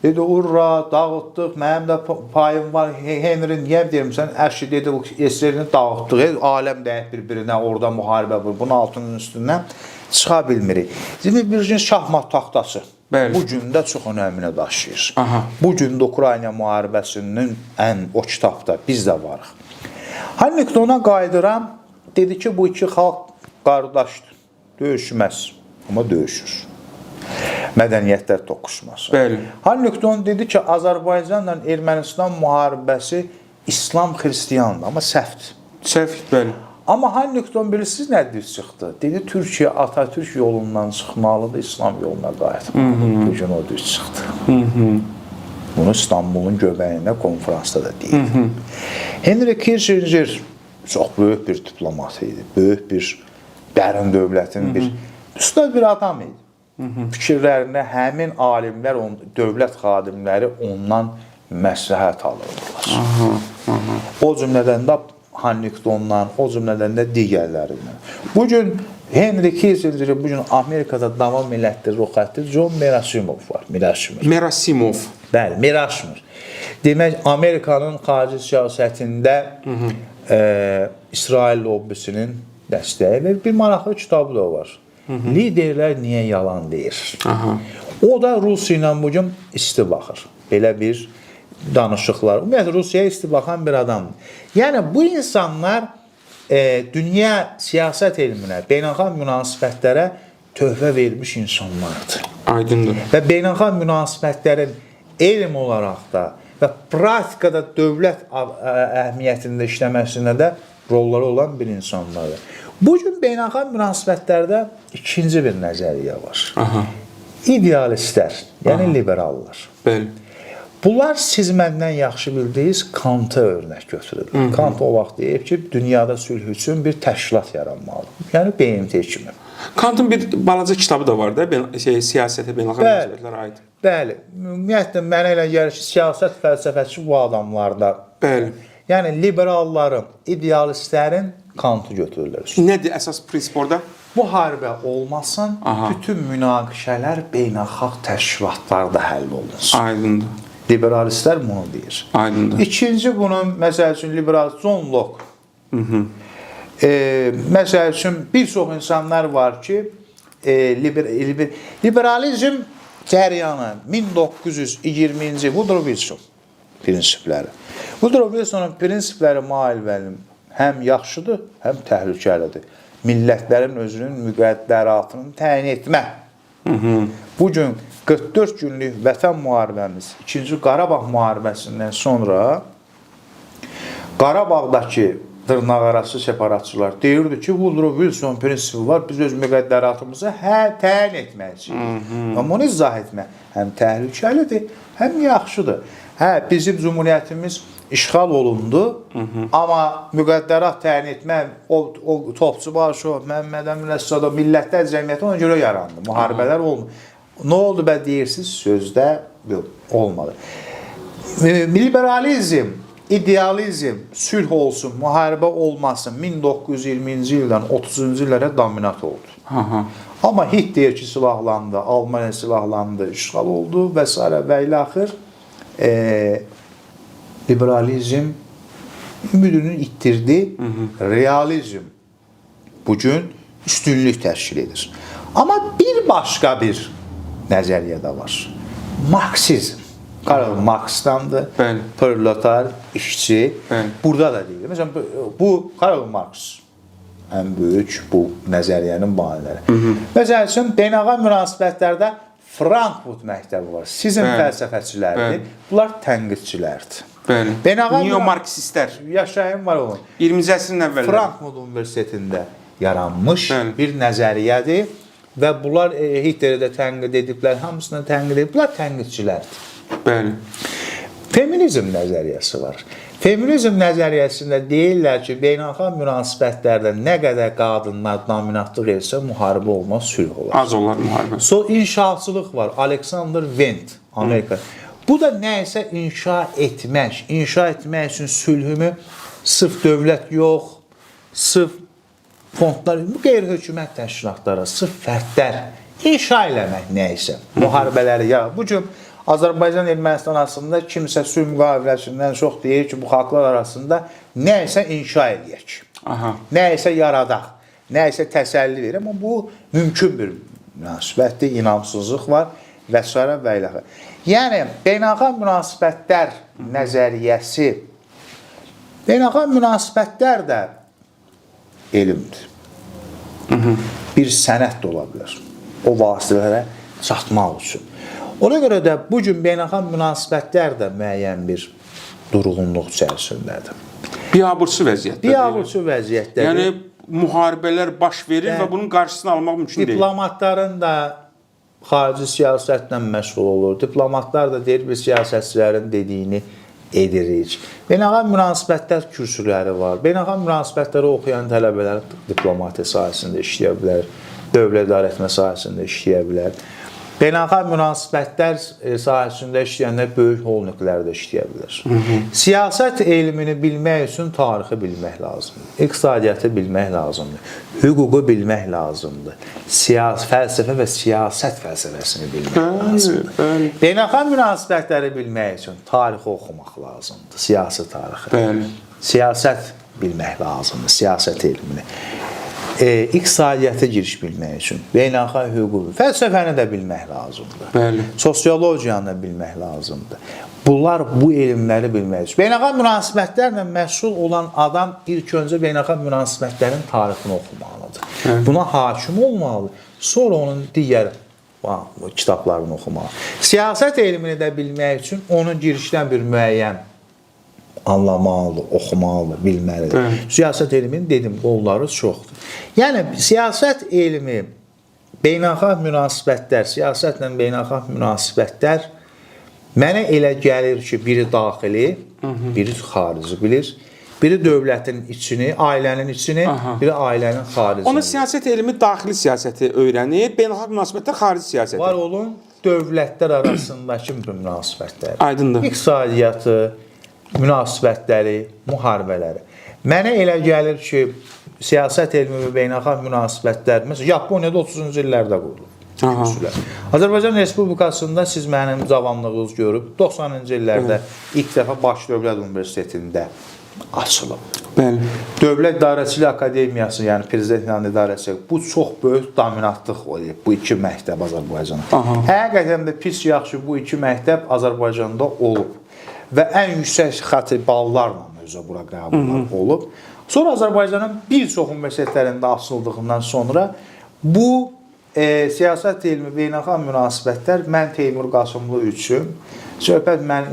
Dedi, urra, dağıtdıq, mənim də payım var. Henry niyə demirsən? Əşi dedi, bu SSR-ni dağıtdıq. Aləm dəyib bir-birinə, orada müharibə vur. Bunun altının üstündən çıxa bilmirik. Demək, bir gün şahmat taxtası. Bəli. Bu gün də çox önəmini daşıyır. Aha. Bu gün də Ukrayna müharibəsinin ən o kitabda biz də varıq. Huntingtona qayıdıram, dedi ki, bu iki xalq qardaşdır, döyüşməz, amma döyüşür. Mədəniyyətlər toqquşması. Bəli. Huntington dedi ki, Azərbaycanla Ermənistan müharibəsi İslam xristiyandır, amma səhvdir. Səhv, bəli. Amma Huntington bilirsiniz nə düz çıxdı? Dedi, Türkiyə Atatürk yolundan çıxmalıdır, İslam yoluna qayıtmalıdır. Bu gün o düz çıxdı. Bunu İstanbulun göbəyində konfransda da deyildi. Henry Kissinger çox böyük bir diplomat idi. Böyük bir dərin dövlətin bir Üstad bir adam idi. Fikirlərində həmin alimlər, dövlət xadimləri ondan məsləhət alırdılar. O cümlədən də Huntingtondan, o cümlədən də digərlərindən. Bu gün Henry Kissinger'i bu gün Amerikada davam elətdirir, o xətti John Merasimov var. Merasimov. Merasimov. Bəli, Merasimov. Demək, Amerikanın xarici siyasətində İsrail lobbisinin dəstəyi və bir maraqlı kitabı da var. Liderlər niyə yalan deyir? Aha. O da Rusiya ilə bu gün isti baxır. Belə bir danışıqlar. Ümumiyyətlə Rusiyaya isti baxan bir adamdır. Yəni bu insanlar dünya siyasət elminə, beynəlxalq münasibətlərə töhfə vermiş insanlardır. Aydındır. Və beynəlxalq münasibətlərin elm olaraq da və praktikada dövlət əhəmiyyətində işləməsində də rolları olan bir insanlardır. Bu gün beynəlxalq münasibətlərdə ikinci bir nəzəriyyə var. Aha. İdealistlər, yəni liberallar. Bəli. Bunlar siz məndən yaxşı bildiyiniz Kanta örnək götürürlər. Kant o vaxt deyib ki, dünyada sülh üçün bir təşkilat yaranmalıdır. Yəni BMT kimi. Kantın bir balaca kitabı da var da, siyasətə, beynəlxalq münasibətlərə aid. Bəli. Ümumiyyətlə mənə elə gəlir ki, siyasət fəlsəfəçi bu adamlarda. Bəli. Yəni liberalların, idealistlərin Kantı götürürlər. Nədir əsas prinsip orada? Müharibə olmasın, Aha. bütün münaqişələr beynəlxalq təşkilatlarda həll olunsun. Aydındır. Liberalistlər bunu deyir. Aydındır. İkinci bunun məsəl üçün liberal John Locke. Məsəl üçün bir çox insanlar var ki, liberalizm cəryanı 1920-ci Woodrow Wilson prinsipləri. Woodrow Wilsonun prinsipləri Mail müəllim həm yaxşıdır, həm təhlükəlidir. Millətlərin özünün müqəddəratını təyin etmə. Bu gün 44 günlük vətən müharibəmiz, 2-ci Qarabağ müharibəsindən sonra Qarabağdakı dırnaqarası separatçılar deyirdi ki, Woodrow Wilson prinsipi var, biz öz müqəddəratımızı təyin etmək istəyirik. Amma bunu izah etmək həm təhlükəlidir, həm yaxşıdır. Hə, bizim cümhuriyyətimiz işğal olundu, amma müqəddərat təyin etmək, o Topçubaşov, Məmməd Əmin Əsədov, Millətlər Cəmiyyəti ona görə yarandı. Müharibələr olmadı. Nə oldu bə deyirsiniz? Sözdə yox, olmadı. Liberalizm, idealizm, sülh olsun, müharibə olmasın 1920-ci ildən 30-cu illərə dominant oldu. Aha. Amma Hitler ki silahlandı, Almaniya silahlandı, işğal oldu və s. və ilaxır liberalizm ümidini ittirdi. Realizm bugün üstünlük təşkil edir. Amma bir başqa bir nəzəriyyə də var. Marksizm. Karl Marxdandır. Bəli. Proletar, işçi. Bəli. Burada da deyilir. Məsələn, bu Karl Marx ən böyük bu nəzəriyyənin bahanələri. Məsəl üçün, beynəlxalq münasibətlərdə Frankfurt məktəbi var. Sizin Bəli. fəlsəfəçilərdir. Bəli. Bunlar tənqidçilərdir. Bəli. Beynəlxalq Neo-marksistlər. Yaşayın var olun. 20-ci əsrin əvvəlləri. Frankfurt Universitetində yaranmış Bəli. bir nəzəriyyədir və bunlar Hitleri də tənqid ediblər, hamısını tənqid ediblər. Bunlar tənqidçilərdir. Bəli. Feminizm nəzəriyyəsi var. Feminizm nəzəriyyəsində deyirlər ki, beynəlxalq münasibətlərdə nə qədər qadınlar dominantlıq etsə, müharibə olmaz, sülh olar. Az olar müharibə. So inşaatçılıq var. Alexander Wendt, Amerika. Bu da nə isə inşa etmək. İnşa etmək üçün sülhümü sırf dövlət yox, sırf fondlar, bu qeyri-hökumət təşkilatları, sırf fərdlər inşa eləmək nə isə müharibələri ya. Bu gün Azərbaycan Ermənistan arasında kimsə sülh müqaviləsindən çox deyir ki, bu xalqlar arasında nə isə inşa eləyək. Aha. Nə isə yaradaq, nə isə təsəlli verək, amma bu mümkün bir münasibətdir, inamsızlıq var və s. və ilaxır. Yəni beynəlxalq münasibətlər nəzəriyyəsi, beynəlxalq münasibətlər də elmdir. Bir sənət də ola bilər. O vasitələrə çatmaq üçün. Ona görə də bu gün beynəlxalq münasibətlər də müəyyən bir durğunluq içərisindədir. Biabırçı vəziyyətdə. Biabırçı vəziyyətdədir. Yəni müharibələr baş verir Bəli. və bunun qarşısını almaq mümkün deyil. Diplomatların da xarici siyasətlə məşğul olur. Diplomatlar da deyir biz siyasətçilərin dediyini edirik. Beynəlxalq münasibətlər kürsüləri var. Beynəlxalq münasibətləri oxuyan tələbələr diplomatiya sahəsində işləyə bilər. Dövlət idarəetmə sahəsində işləyə bilər. Beynəlxalq münasibətlər sahəsində işləyəndə böyük holdinqlərdə işləyə bilər. Siyasət elmini bilmək üçün tarixi bilmək lazımdır. İqtisadiyyatı bilmək lazımdır. Hüququ bilmək lazımdır. Fəlsəfə və siyasət fəlsəfəsini bilmək lazımdır. Bəli. Beynəlxalq münasibətləri bilmək üçün tarixi oxumaq lazımdır. Siyasi tarixi. Bəli. Siyasət bilmək lazımdır, siyasət elmini. İqtisadiyyata giriş bilmək üçün beynəlxalq hüququ, fəlsəfəni də bilmək lazımdır. Bəli. Sosiologiyanı da bilmək lazımdır. Bunlar bu elmləri bilmək üçün. Beynəlxalq münasibətlərlə məşğul olan adam ilk öncə beynəlxalq münasibətlərin tarixini oxumalıdır. Bəli. Buna hakim olmalıdır. Sonra onun digər kitablarını oxumalı. Siyasət elmini də bilmək üçün onun girişdən bir müəyyən anlamalıdır, oxumalıdır, bilməlidir. Bəli. Siyasət elminin dedim qolları çoxdur. Yəni siyasət elmi, beynəlxalq münasibətlər, siyasətlə beynəlxalq münasibətlər mənə elə gəlir ki, biri daxili, biri xarici bilir. Biri dövlətin içini, ailənin içini, biri ailənin xaricini. Ona siyasət elmi daxili siyasəti öyrənir, beynəlxalq münasibətlər xarici siyasəti. Var olun dövlətlər arasındakı münasibətlər. Aydındır. İqtisadiyyatı, münasibətləri, müharibələri. Mənə elə gəlir ki, siyasət elmi və beynəlxalq münasibətlər, məsələn, Yaponiyada 30-cu illərdə qurulub. Azərbaycan Respublikasında siz mənim cavanlığınız görüb 90-cı illərdə ilk dəfə Bakı Dövlət Universitetində açılıb. Bəli. Dövlət İdarəçiliyi Akademiyası, yəni Prezident yanında idarəçilik, bu çox böyük dominantlıq olub bu iki məktəb Azərbaycanda. Həqiqətən də pis yaxşı bu iki məktəb Azərbaycanda olub və ən yüksək xətti ballarla özə bura qəbullar olub. Sonra Azərbaycanın bir çox universitetlərində açıldığından sonra bu siyasət elmi, beynəlxalq münasibətlər mən Teymur Qasımlı üçün söhbət mən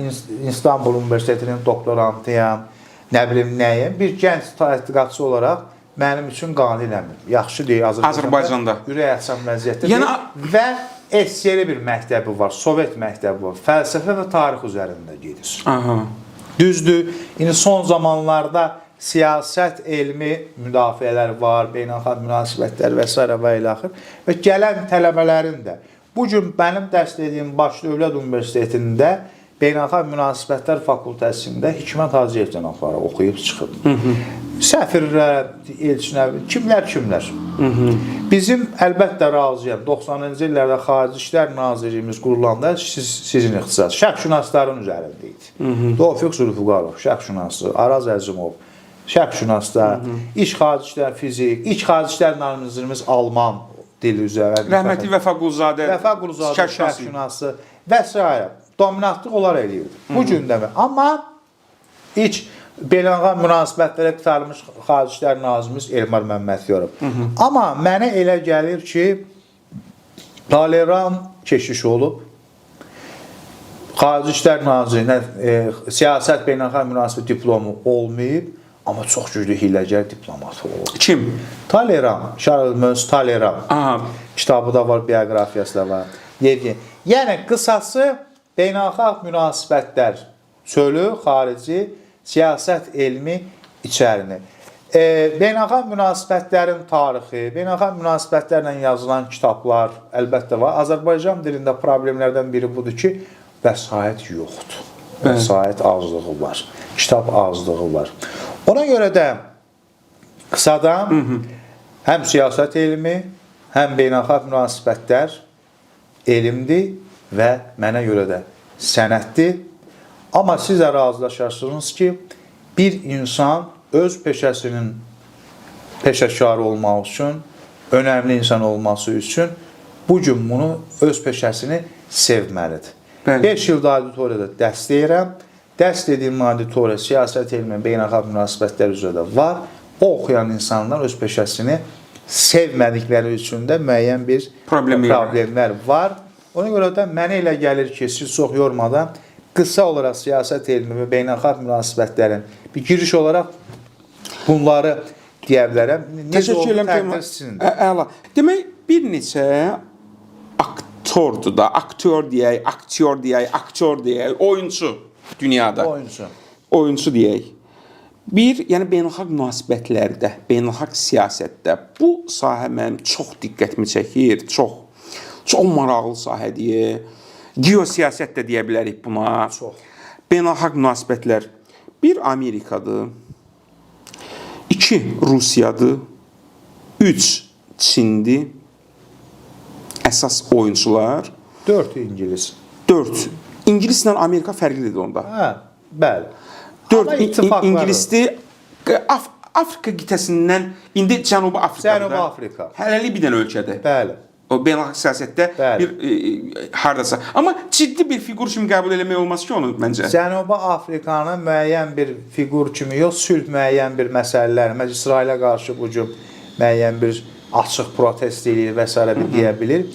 İstanbul Universitetinin doktorantıyam, nə bilim nəyəm, bir gənc tədqiqatçı olaraq mənim üçün qane eləmir. Yaxşı deyil Azərbaycanda. Ürək açan vəziyyətdə Yəni, və SSR bir məktəbi var, Sovet məktəbi var. Fəlsəfə və tarix üzərində gedir. Aha. Düzdür, indi son zamanlarda siyasət elmi müdafiələr var, beynəlxalq münasibətlər və s. və ilaxır. Və gələn tələbələrin də bu gün mənim dərs dediyim Bakı Dövlət Universitetində Beynəlxalq Münasibətlər Fakültəsində Hikmət Hacıyev cənabları oxuyub çıxıb. Səfirlər, elçilər, kimlər. Bizim əlbəttə razıyam. 90-cı illərdə Xarici İşlər Nazirliyimiz qurulanda sizin ixtisas şərqşünasların üzərində idi. Tofiq Zülfüqarov, şərqşünası, Araz Əzimov, şərqşünaslar, İç Xarici İşlər fizik, İç Xarici İşlər Nazirimiz Alman dili üzərində. Rəhmətli Vəfa Quluzadə, Vəfa Quluzadə şərqşünası və s. Dominantlıq onlar eləyirdi. Bu gün də amma iç beynəlxalq münasibətlərə qurtarmış Xarici İşlər Nazirimiz Elmar Məmmədiyarov. Amma mənə elə gəlir ki, Taleran keşiş olub. Xarici İşlər Nazirinə siyasət beynəlxalq münasibət diplomu olmayıb, amma çox güclü hiyləgər diplomatı olub. Kim? Taleran, Charles Maurice Taleran. Aha. Kitabı da var, bioqrafiyası da var. Yevgen. Yəni qısası beynəlxalq münasibətlər çölü, xarici, siyasət elmi içərini. Beynəlxalq münasibətlərin tarixi, beynəlxalq münasibətlərlə yazılan kitablar əlbəttə var. Azərbaycan dilində problemlərdən biri budur ki, vəsait yoxdur. Vəsait azlığı var, kitab azlığı var. Ona görə də qısadan həm siyasət elmi, həm beynəlxalq münasibətlər elmdir və mənə görə də sənətdir. Amma siz də razılaşarsınız ki, bir insan öz peşəsinin peşəkarı olmaq üçün, önəmli insan olması üçün bu gün bunu öz peşəsini sevməlidir. 5 ildə auditoriyada dərs deyirəm. Dərs dediyim auditoriya siyasət elmi, beynəlxalq münasibətlər üzrə də var. O oxuyan insanlar öz peşəsini sevmədikləri üçün də müəyyən bir problemlər var. Ona görə də mənə elə gəlir ki, siz çox yormadan qısa olaraq siyasət elmi və beynəlxalq münasibətlərin bir giriş olaraq bunları deyə bilərəm. Təşəkkür edirəm. Əla. Demək, bir neçə aktordur da, aktyor deyək, aktyor deyək, aktyor deyək, oyunçu dünyada. Oyunçu. Oyunçu deyək. Bir, yəni beynəlxalq münasibətlərdə, beynəlxalq siyasətdə bu sahə mənim çox diqqətimi çəkir, çox çox maraqlı sahədir. Geosiyasət də deyə bilərik buna. Çox. Beynəlxalq münasibətlər. Bir Amerikadır. İki Rusiyadır. Üç Çindir. Əsas oyunçular. 4 İngilis. 4. İngilislə Amerika fərqlidir onda. Hə, bəli. 4 Amma ittifaqları. İngilisdir. Afrika qitəsindən indi Cənubi Afrikadır. Cənubi Afrika. Hələlik bir dənə ölkədir. Bəli. O beynəlxalq siyasətdə Bəli. bir hardasa. Amma ciddi bir fiqur kimi qəbul eləmək olmaz ki onu məncə. Cənubi Afrikanı müəyyən bir fiqur kimi yox, sülh müəyyən bir məsələlər, məsələn İsrailə qarşı bu cür müəyyən bir açıq protest eləyir və s. bir deyə bilir.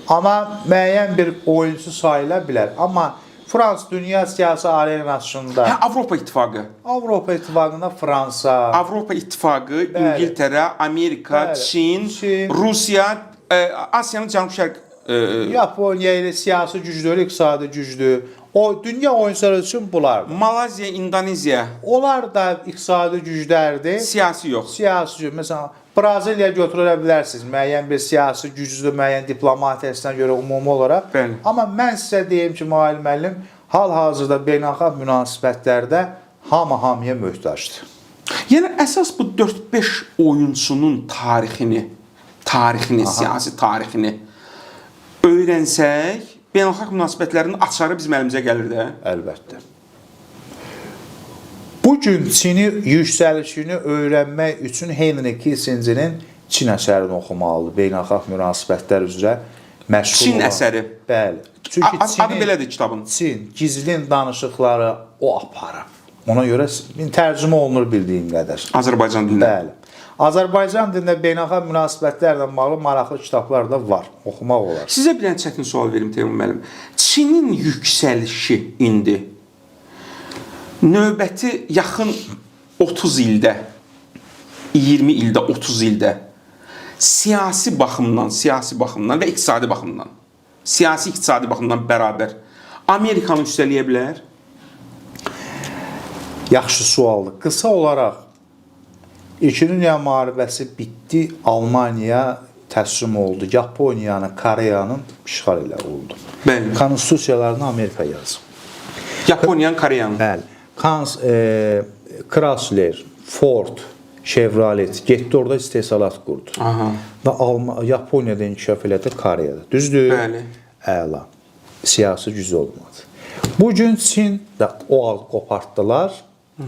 Amma müəyyən bir oyunçu sayıla bilər. Amma Frans dünya siyasi arenasında, Hə, Avropa İttifaqı. Avropa İttifaqında Fransa, Avropa İttifaqı, Bəli. İngiltərə, Amerika, Bəli. Çin, Çin. Rusiya, Asiyanın cənub-şərq Yaponiya ilə siyasi güclü, iqtisadi güclü. O dünya oyunçuları üçün bunlardır. Malaziya, İndoneziya Onlar da iqtisadi güclərdir. siyasi yox. Siyasi güc, məsələn, Braziliya götürə bilərsiniz. Müəyyən bir siyasi güclü, müəyyən diplomatiyasına görə ümumi olaraq. Bəli. Amma mən sizə deyim ki, Mail müəllim, hal-hazırda beynəlxalq münasibətlərdə hamı hamıya möhtacdır. Yəni əsas bu 4-5 oyunçunun tarixini, siyasi tarixini öyrənsək, beynəlxalq münasibətlərin açarı bizim əlimizə gəlir də. Əlbəttə. Bu gün Çini yüksəlişini öyrənmək üçün Henry Kissingerin Çin əsərini oxumalıdır. Beynəlxalq münasibətlər üzrə məşğul Çin olan. əsəri. Bəli. Çünki Adı belədir kitabın. Çin gizlin danışıqları o aparıb. Ona görə tərcümə olunur bildiyim qədər. Azərbaycan dilində. Bəli. Azərbaycan dilində beynəlxalq münasibətlərlə bağlı maraqlı kitablar da var. Oxumaq olar. Sizə bir dənə çətin sual verim Teymur müəllim. Çinin yüksəlişi indi növbəti yaxın 30 ildə, 20 ildə, 30 ildə siyasi baxımdan və iqtisadi baxımdan, siyasi iqtisadi baxımdan bərabər Amerikanı üstələyə bilər? Yaxşı sualdır. Qısa olaraq İkinci Dünya müharibəsi bitdi, Almaniya təslim oldu. Yaponiyanı, Koreyanın işğal elə oldu. Bəli. Konstitusiyalarını Amerika yazıb. Yaponiyanın, Koreyanın. Bəli. Chrysler, Ford, Chevrolet getdi orada istehsalat qurdu. Aha. Və Yaponiyada inkişaf elədi, Koreyada. Düzdür? Bəli. Əla. Siyasi güc olmadı. Bu gün Çin də o ad qopartdılar,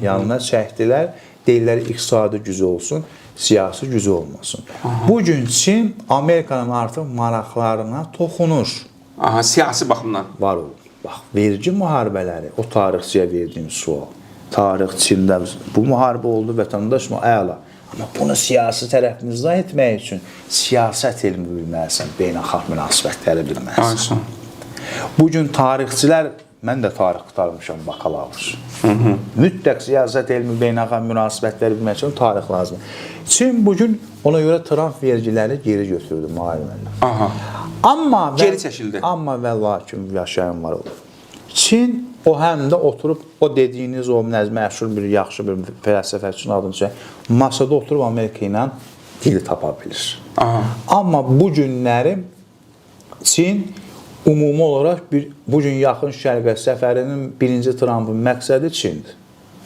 yanına çəkdilər. Deyirlər iqtisadi gücü olsun, siyasi gücü olmasın. Bu gün Çin Amerikanın artıq maraqlarına toxunur. Aha, siyasi baxımdan. Var olun. Bax, vergi müharibələri, o tarixçiyə verdiyim sual. Tarix Çində bu müharibə oldu, vətəndaş mı? Əla. Amma bunu siyasi tərəfini izah etmək üçün siyasət elmi bilməlisən, beynəlxalq münasibətləri bilməlisən. Aynen. Bu gün tarixçilər, mən də tarix qurtarmışam bakalavr. Mütləq siyasət elmi, beynəlxalq münasibətləri bilmək üçün tarix lazımdır. Çin bu gün ona görə Tramp vergiləri geri götürdü, müəllim. Aha. Amma geri çəkildi. Amma və lakin yaşayan var olur. Çin o həm də oturub o dediyiniz o məşhur bir yaxşı bir fəlsəfəçinin adını söyləyəm, masada oturub Amerika ilə dil tapa bilir. Aha. Amma bu günləri Çin ümumi olaraq bir bu gün Yaxın Şərqə səfərinin birinci Trampın məqsədi Çindir.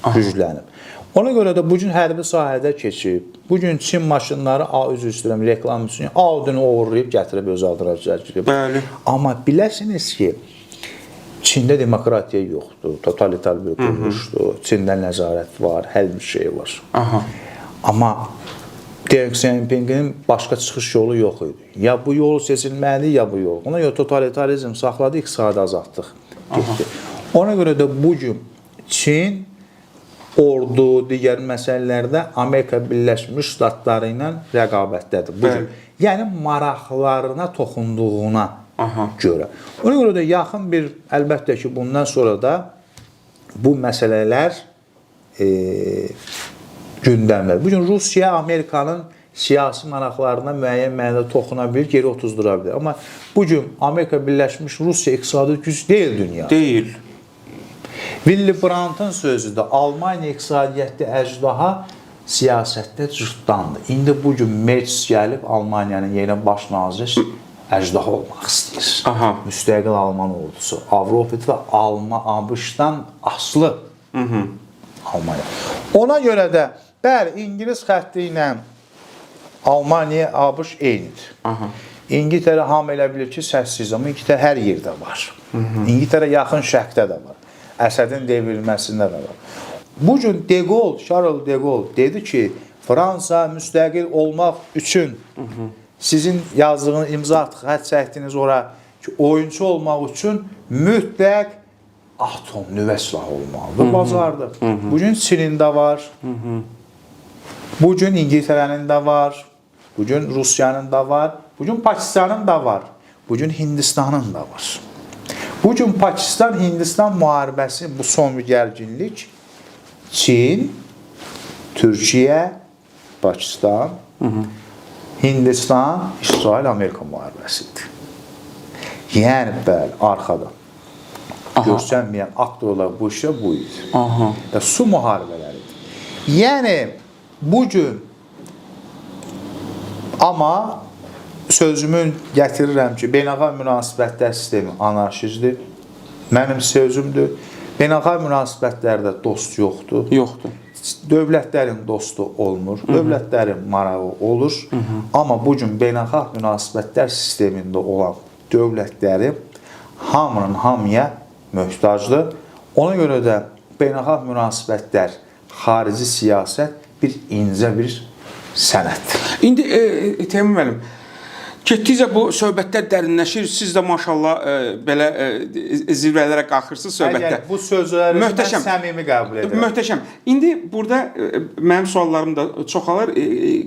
Güclənib. Ona görə də bu gün hərbi sahədə keçib. Bu gün Çin maşınları üzr istəyirəm reklam üçün Audi-ni oğurlayıb gətirib öz adına düzəltib. Bəli. Amma biləsiniz ki, Çində demokratiya yoxdur, totalitar bir quruluşdur. Çində nəzarət var, hər bir şey var. Aha. Amma Deng Xiaopingin başqa çıxış yolu yox idi. Ya bu yol seçilməli, ya bu yol. Ona görə totalitarizm saxladı, iqtisadi azadlıq getdi. Ona görə də bu gün Çin ordu, digər məsələlərdə Amerika Birləşmiş Ştatları ilə rəqabətdədir bu gün. Yəni maraqlarına toxunduğuna görə. Ona görə də yaxın bir, əlbəttə ki, bundan sonra da bu məsələlər gündəmdə. Bu gün Rusiya Amerikanın siyasi maraqlarına müəyyən mənada toxuna bilir, geri otuzdura bilir. Amma bu gün Amerika Birləşmiş Rusiya iqtisadi güc deyil dünyada. Deyil. Willy Brandtın sözüdür. Almaniya iqtisadiyyatda əjdaha, siyasətdə cırtdandır. İndi bu gün Merz gəlib Almaniyanın yeni baş naziri əjdaha olmaq istəyir. Aha. Müstəqil Alman ordusu, Avropa və Alman ABŞ-dan asılı. Almaniya. Ona görə də bəli, İngilis xətti ilə Almaniya, ABŞ eynidir. Aha. İngiltərə hamı elə bilir ki, səssiz, amma İngiltərə hər yerdə var. İngiltərə yaxın şərqdə də var. Əsədin devrilməsində də var. Bu gün De Gaulle, Charles De Gaulle dedi ki, Fransa müstəqil olmaq üçün sizin yazdığınız imza xətt çəkdiyiniz ora ki, oyunçu olmaq üçün mütləq atom nüvə silahı olmalıdır. Bacardı. Bu gün Çinin də var. Bu gün İngiltərənin də var. Bu gün Rusiyanın da var. Bu gün Pakistanın da var. Bu gün Hindistanın da var. Bu gün Pakistan-Hindistan müharibəsi bu son bir gərginlik Çin, Türkiyə, Pakistan, Hindistan, İsrail, Amerika müharibəsidir. Yəni bəli, arxada. Görsənməyən aktorlar bu işdə bu idi. Aha. Və su müharibələridir. Yəni bu gün amma sözümün gətirirəm ki, beynəlxalq münasibətlər sistemi anarşizdir. Mənim sözümdür. Beynəlxalq münasibətlərdə dost yoxdur. Yoxdur. Dövlətlərin dostu olmur, dövlətlərin marağı olur. Amma bu gün beynəlxalq münasibətlər sistemində olan dövlətləri hamının hamıya möhtacdır. Ona görə də beynəlxalq münasibətlər, xarici siyasət bir incə bir sənətdir. İndi Teymur müəllim, getdikcə bu söhbətlər dərinləşir. Siz də maşallah belə zirvələrə qalxırsınız söhbətdə. Əgər bu sözləri mən Möhtəşəm. səmimi qəbul edirəm. Möhtəşəm. İndi burada mənim suallarım da çoxalır.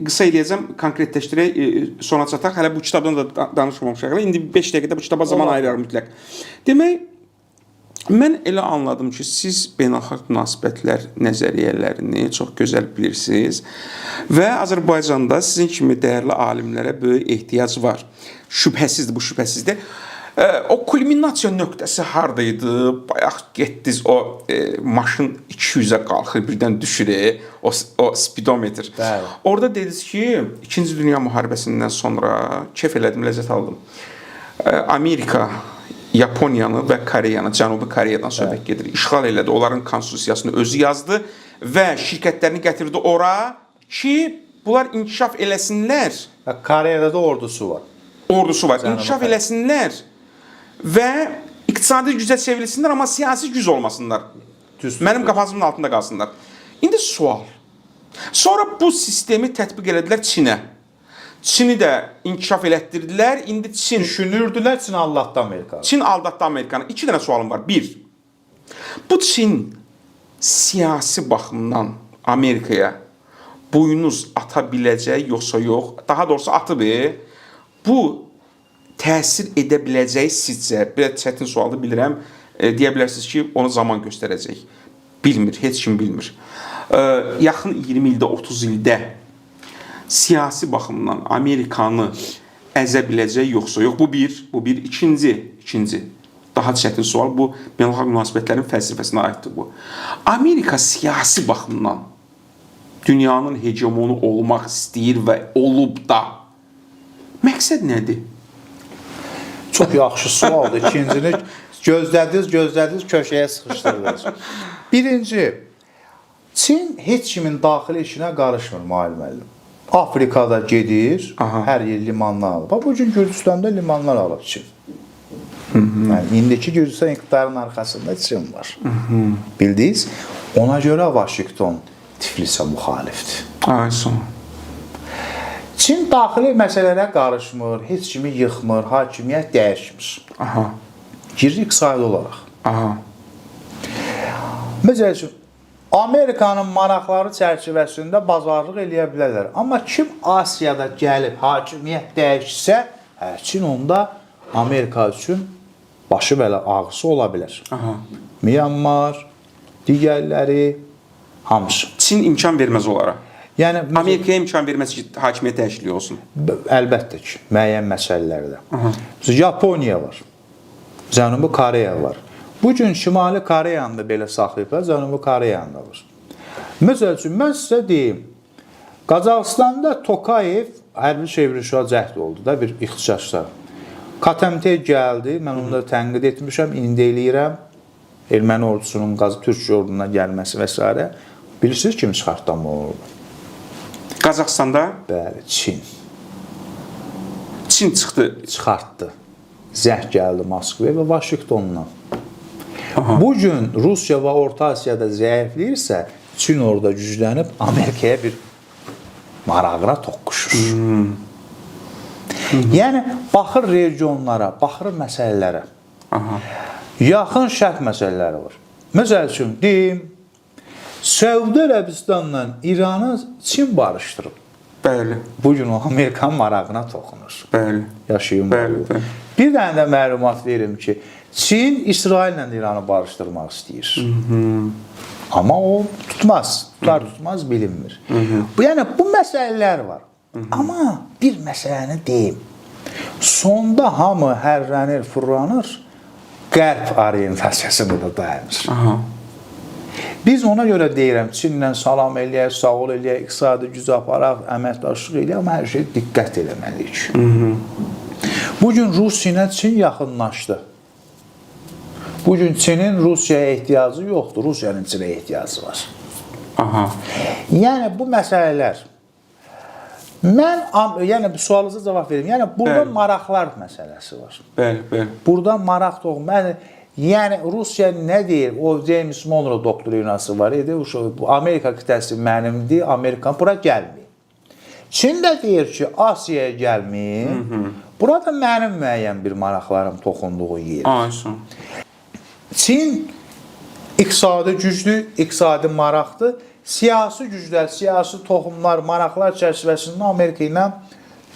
Qısa eləyəcəm, konkretləşdirək, sona çataq. Hələ bu kitabdan da danışmamışıq hələ. İndi 5 dəqiqədə bu kitaba zaman Olar. ayırarıq mütləq. Demək, mən elə anladım ki, siz beynəlxalq münasibətlər nəzəriyyələrini çox gözəl bilirsiniz və Azərbaycanda sizin kimi dəyərli alimlərə böyük ehtiyac var. Şübhəsizdir, bu şübhəsizdir. O kulminasiya nöqtəsi harda idi? Bayaq getdiniz o maşın 200-ə qalxır, birdən düşür, o spidometr. Bəli. Orada dediniz ki, İkinci Dünya müharibəsindən sonra kef elədim, ləzzət aldım. Amerika Yaponiyanı və Koreyanı, Cənubi Koreyadan söhbət gedir. İşğal elədi, onların konstitusiyasını özü yazdı və şirkətlərini gətirdi ora ki, bunlar inkişaf eləsinlər. Və Koreyada da ordusu var. Ordusu var. İnkişaf Koreya. eləsinlər və iqtisadi gücə çevrilsinlər, amma siyasi güc olmasınlar. Düzdür. Mənim qapazımın altında qalsınlar. İndi sual. Sonra bu sistemi tətbiq elədilər Çinə. Çini də inkişaf elətdirdilər. İndi Çin Düşünürdülər Çin aldatdı Amerikanı. Çin aldatdı Amerikanı. İki dənə sualım var. Bir, bu Çin siyasi baxımdan Amerikaya buynuz ata biləcək yoxsa yox? Daha doğrusu atıb. Bu təsir edə biləcək sizcə? Biraz çətin sualdır, bilirəm. Deyə bilərsiniz ki, onu zaman göstərəcək. Bilmir, heç kim bilmir. Yaxın 20 ildə, 30 ildə siyasi baxımdan Amerikanı əzə biləcək yoxsa yox? Bu bir, bu bir. İkinci daha çətin sual bu beynəlxalq münasibətlərin fəlsəfəsinə aiddir bu. Amerika siyasi baxımdan dünyanın hegemonu olmaq istəyir və olub da. Məqsəd nədir? Çox yaxşı sualdır. İkincini gözlədiniz, köşəyə sıxışdırdınız. Birinci, Çin heç kimin daxili işinə qarışmır Mahir müəllim. Afrikada gedir, Aha. hər yer limanlar alıb. Bax, bu gün Gürcüstanda limanlar alıb Çin. Yəni indiki Gürcüstan iqtidarının arxasında Çin var. Bildiniz? Ona görə Vaşinqton Tiflisə müxalifdir. Ay son. Çin daxili məsələlərə qarışmır, heç kimi yıxmır, hakimiyyət dəyişmir. Aha. Girir iqtisadi olaraq. Aha. Məsəl üçün Amerikanın maraqları çərçivəsində bazarlıq eləyə bilərlər. Amma kim Asiyada gəlib hakimiyyət dəyişsə, Çin onda Amerika üçün başı belə ağrısı ola bilər. Aha. Myanmar, digərləri hamısı. Çin imkan verməz onlara. Yəni Amerikaya imkan verməz ki, hakimiyyət dəyişikliyi olsun. Əlbəttə ki, müəyyən məsələlərdə. Məsələn, Yaponiya var. Cənubi Koreya var. Bu gün Şimali Koreyanı da belə saxlayıblar, Cənubi Koreyanı da var. Məsəl üçün mən sizə deyim, Qazaxıstanda Tokayev hərbi çevrilişə cəhd oldu da bir ixtisasda. KTMT gəldi, mən onu da tənqid etmişəm, indi eləyirəm. Erməni ordusunun Türkiyə orduna gəlməsi və s. Bilirsiniz kim çıxartdı amma o ordu? Qazaxıstanda Bəli, Çin Çin çıxdı. çıxartdı. Zəng gəldi Moskvaya və Vaşinqtondan. Bu gün Rusiya və Orta Asiyada zəifləyirsə, Çin orada güclənib Amerikaya bir marağına toqquşur. Yəni baxır regionlara, baxır məsələlərə. Aha. Yaxın Şərq məsələləri var. Məsəl üçün deyim, Səudiyyə Ərəbistanla İranı Çin barışdırıb. Bəli, Bu gün o Amerikan marağına toxunur. bəli. Yaşayım. Bəli, bəli. Bir dənə də məlumat verim ki, Çin İsraillə İranı barışdırmaq istəyir. Amma o tutmaz. Tutar tutmaz bilinmir. Bu yəni bu məsələlər var. Amma bir məsələni deyim. Sonda hamı hərrənir, fırlanır, qərb orientasiyasında da dayanır. Aha. Biz ona görə deyirəm, Çinlə salam eləyək, sağ ol eləyək, iqtisadi güc aparaq, əməkdaşlıq eləyək, amma hər şeyə diqqət eləməliyik. Bu gün Rusiya ilə Çin yaxınlaşdı. Bu gün Çinin Rusiyaya ehtiyacı yoxdur, Rusiyanın Çinə ehtiyacı var. Aha. Yəni bu məsələlər mən yəni bu sualınıza cavab verim. Yəni burada Bəli. maraqlar məsələsi var. Bəli, bəli. Burada maraq doğmur. Yəni Rusiya nə deyir? O James Monroe doktrinası var idi. Bu Amerika qitəsi mənimdir, Amerika bura gəlməyin. Çin də deyir ki, Asiyaya gəlməyin. Burada mənim müəyyən bir maraqlarım toxunduğu yer. Aysun. Çin iqtisadi gücdür, iqtisadi maraqdır. Siyasi güclər, siyasi toxumlar, maraqlar çərçivəsində Amerika ilə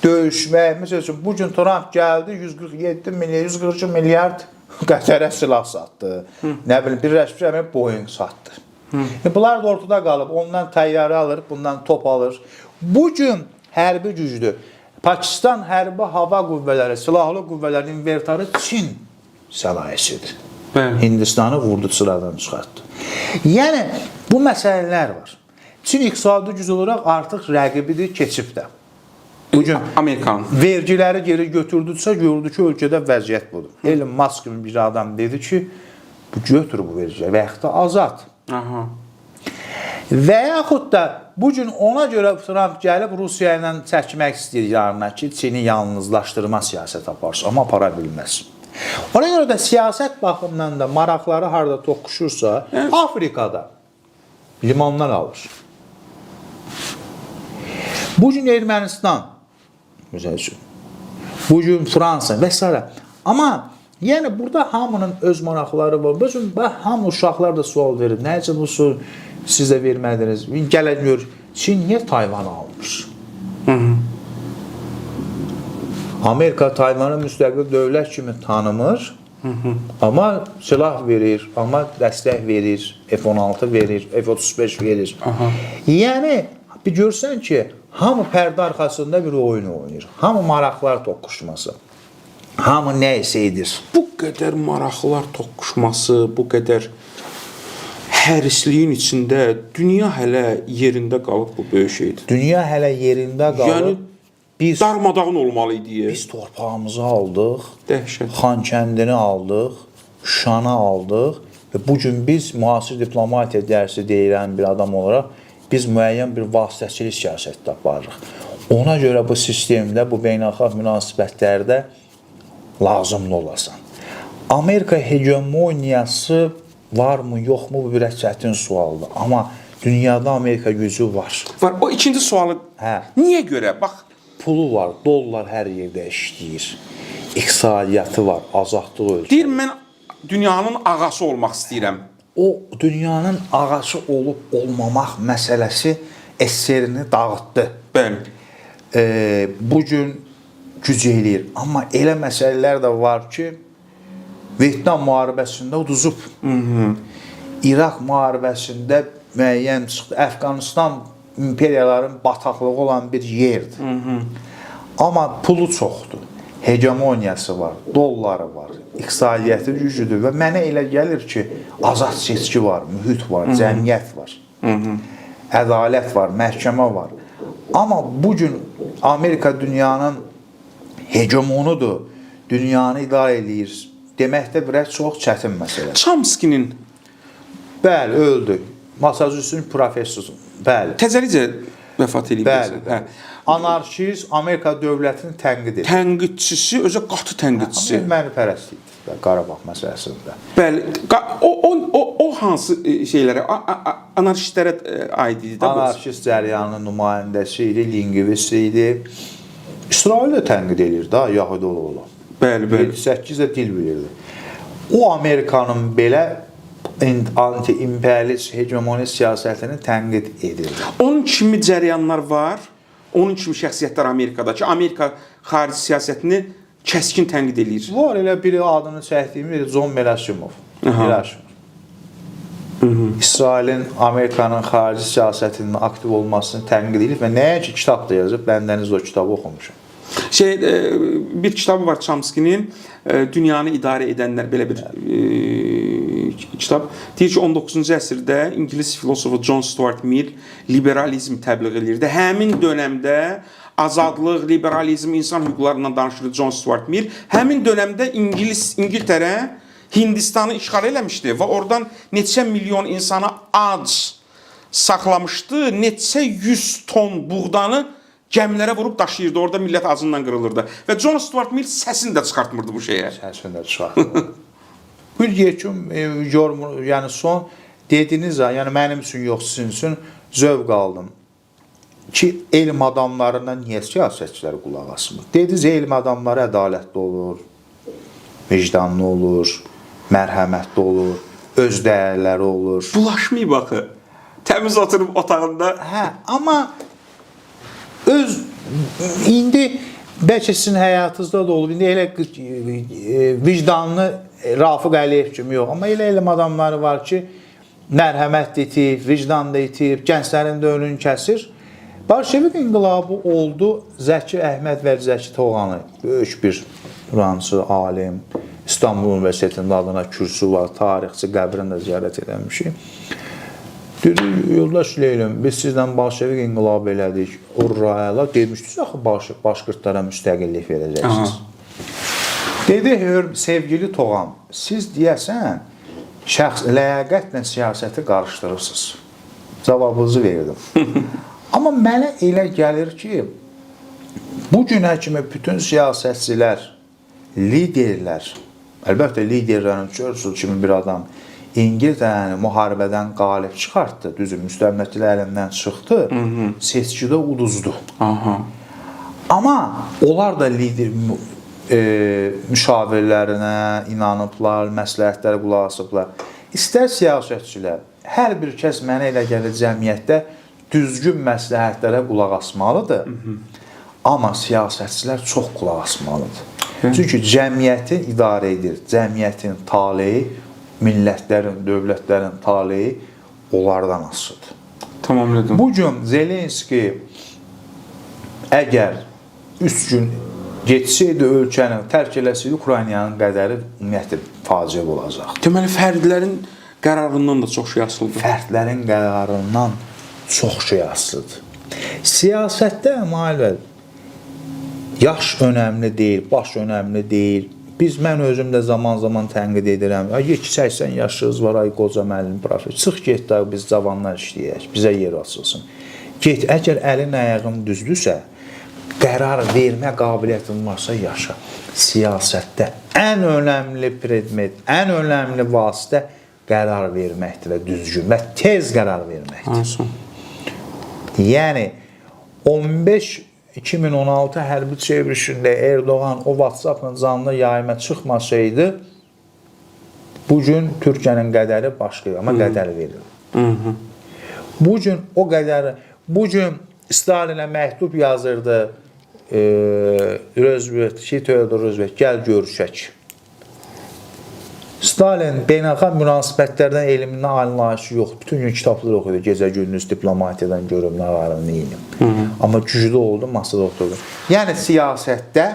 döyüşmək. Məsəl üçün bu gün Tramp gəldi 147 milyard, 142 milyard Qətərə silah satdı. Nə bilim Birləşmiş Əmirliklər Boeing satdı. Bunlar da ortada qalıb. Ondan təyyarə alır, bundan top alır. Bu gün hərbi gücdür. Pakistan hərbi hava qüvvələri, silahlı qüvvələrin inventarı Çin sənayesidir. Bəli. Hindistanı vurdu, sıradan çıxartdı. Yəni bu məsələlər var. Çin iqtisadi güc olaraq artıq rəqibidir, keçib də. Bu gün Amerikanın. vergiləri geri götürdüsə gördü ki, ölkədə vəziyyət budur. Elon Musk kimi bir adam dedi ki, bu götür bu vergiləri və yaxud da azad. Aha. Və yaxud da bu gün ona görə Tramp gəlib Rusiya ilə çəkmək istəyir yanına ki, Çini yalnızlaşdırma siyasəti aparsın, amma apara bilməz. Ona görə də siyasət baxımından da maraqları harda toqquşursa, Afrikada limanlar alır. Bu gün Ermənistan, məsəl üçün, bu gün Fransa və s. Amma yəni burada hamının öz maraqları var. Bu gün bax hamı uşaqlar da sual verir. Nə üçün bu su siz də vermədiniz? Gələn gör Çin niyə Tayvanı almır? Amerika Tayvanı müstəqil dövlət kimi tanımır. Amma silah verir, amma dəstək verir, F-16 verir, F-35 verir. Aha. Yəni bir görsən ki, hamı pərdə arxasında bir oyun oynayır. Hamı maraqlar toqquşması. Hamı nə isə edir. Bu qədər maraqlar toqquşması, bu qədər hərisliyin içində dünya hələ yerində qalıb, bu böyük şeydir. Dünya hələ yerində qalıb. Yəni biz darmadağın olmalı idi. biz torpağımızı aldıq. Dəhşət. Xankəndini aldıq, Şuşanı aldıq və bu gün biz müasir diplomatiya dərsi deyilən bir adam olaraq biz müəyyən bir vasitəçilik siyasəti də aparırıq. Ona görə bu sistemdə, bu beynəlxalq münasibətlərdə lazımlı olasan. Amerika hegemoniyası varmı, yoxmu bu biraz çətin sualdır. Amma dünyada Amerika gücü var. Var. O ikinci sualı. Hə. Niyə görə? Bax, Pulu var, dollar hər yerdə işləyir. İqtisadiyyatı var, azadlıq ölkə. deyir mən dünyanın ağası olmaq istəyirəm. O dünyanın ağası olub olmamaq məsələsi SSR-ni dağıtdı. Bəli. Bu gün güc eləyir. Amma elə məsələlər də var ki, Vyetnam müharibəsində uduzub. İraq müharibəsində müəyyən çıxdı. Əfqanistan imperiyaların bataqlığı olan bir yerdir. Amma pulu çoxdur. Hegemoniyası var, dolları var, iqtisadiyyatı güclüdür və mənə elə gəlir ki, azad seçki var, mühit var, cəmiyyət var. Ədalət var, məhkəmə var. Amma bu gün Amerika dünyanın hegemonudur, dünyanı idarə eləyir deməkdə biraz çox çətin məsələdir. Chomsky'nin Bəli, öldü. Massachusetts professoru. Bəli. təzəlicə vəfat eləyib. Bəli, deyəsən. bəli. Hə. Anarşist Amerika dövlətini tənqid edir. Tənqidçisi, özü qatı tənqidçisi. Ermənipərəst idi Qarabağ məsələsində. Bəli, o hansı şeylərə, anarşistlərə aid idi də bu. Anarşist cəryanının nümayəndəsi idi, lingvist idi. İsrail də tənqid edir da, Yahudi ola. Bəli, bəli. 7-8 də dil bilirdi. O Amerikanın belə anti-imperialist, hegemonist siyasətini tənqid edirdi. Onun kimi cəryanlar var. Onun kimi şəxsiyyətlər Amerikada ki, Amerika xarici siyasətini kəskin tənqid eləyir. Var elə biri adını çəkdiyim biri John Merasimov. Merasimov. İsrailin Amerikanın xarici siyasətinin aktiv olmasını tənqid edir və nəyə ki kitab da yazıb, bəndəniz o kitabı oxumuşam. Bir kitabı var Chomsky'nin, Dünyanı İdarə Edənlər belə bir kitab. Deyir ki, 19-cu əsrdə ingilis filosofu John Stuart Mill liberalizm təbliğ eləyirdi. Həmin dönəmdə azadlıq, liberalizm, insan hüquqlarından danışırdı John Stuart Mill. Həmin dönəmdə İngiltərə Hindistanı işğal eləmişdi və oradan neçə milyon insanı ac saxlamışdı, neçə 100 ton buğdanı gəmilərə vurub daşıyırdı. Orada millət acından qırılırdı. Və John Stuart Mill səsini də çıxartmırdı bu şeyə. Səsini də çıxartmırdı. Bir yekun yorum, yəni son dediniz, yəni mənim üçün yox, sizin üçün zövq aldım ki, elm adamlarından niyə siyasətçilər qulaq asmır? Dediniz, elm adamları ədalətli olur, vicdanlı olur, mərhəmətli olur, öz dəyərləri olur. Bulaşmayıb axı. Təmiz oturub otağında. Hə, amma öz indi bəlkə sizin həyatınızda da olub. İndi elə vicdanlı Rafiq Əliyev kimi yox, amma elə elm adamları var ki, mərhəmət də itib, vicdan da itib, gənclərin də önünü kəsir. Bolşevik inqilabı oldu. Zəki Əhməd və Zəki Toğanı, böyük bir turancı, alim, İstanbul Universitetində adına kürsü var, tarixçi, qəbrini də ziyarət edəmişik. Dedi, yoldaş Leylin, biz sizlə Bolşevik inqilabı elədik, urra əla, demişdiniz axı başqırtlara müstəqillik verəcəksiniz. Aha. Dedi, sevgili Toğan, siz deyəsən, şəxs ləyaqətlə siyasəti qarışdırırsınız. Cavabınızı verdim. Amma mənə elə gəlir ki, bu günə kimi bütün siyasətçilər, liderlər, əlbəttə liderlərin Churchill kimi bir adam İngiltərəni müharibədən qalib çıxartdı, düzdür, müstəmləkələr əlindən çıxdı, seçkidə uduzdu. Aha. Amma onlar da lider müşavirlərinə inanıblar, məsləhətlərə qulaq asıblar. İstər siyasətçilər, hər bir kəs mənə elə gəlir cəmiyyətdə düzgün məsləhətlərə qulaq asmalıdır. Amma siyasətçilər çox qulaq asmalıdır. Çünki cəmiyyəti idarə edir, cəmiyyətin taleyi, millətlərin, dövlətlərin taleyi onlardan asılıdır. Tamamilə doğru. Bu gün Zelenski əgər 3 gün getsəydi ölkəni tərk eləsəydi, Ukraynanın qədəri ümumiyyətlə faciə olacaqdı. Deməli fərdlərin qərarından da çox şey asılıdır. Fərdlərin qərarından çox şey asılıdır. Siyasətdə Nail, yaş önəmli deyil, baş önəmli deyil. Mən özüm də zaman-zaman tənqid edirəm. Ay 80 yaşınız var, ay qoca müəllim, professor. Çıx get də biz cavanlar işləyək, bizə yer açılsın. Get, əgər əlin ayağın düzdürsə, qərar vermə qabiliyyətin varsa yaşa. Siyasətdə ən önəmli predmet, ən önəmli vasitə qərar verməkdir və düzgün və tez qərar verməkdir. Hansı? Yəni 15-2016 hərbi çevrilişində Erdoğan o WhatsApp-la canlı yayıma çıxmasaydı, bu gün Türkiyənin qədəri başqa idi, amma qədər verildi. Bu gün o qədəri, bu gün Stalinə məktub yazırdı Roosevelt, Theodor Roosevelt, gəl görüşək. Stalin beynəlxalq münasibətlərdən elmindən alim yox. Bütün gün kitablar oxuyurdu, gecə-gündüz diplomatiyadan görüm nə var, nə elm. Amma güclü oldu, masada oturdu. Yəni siyasətdə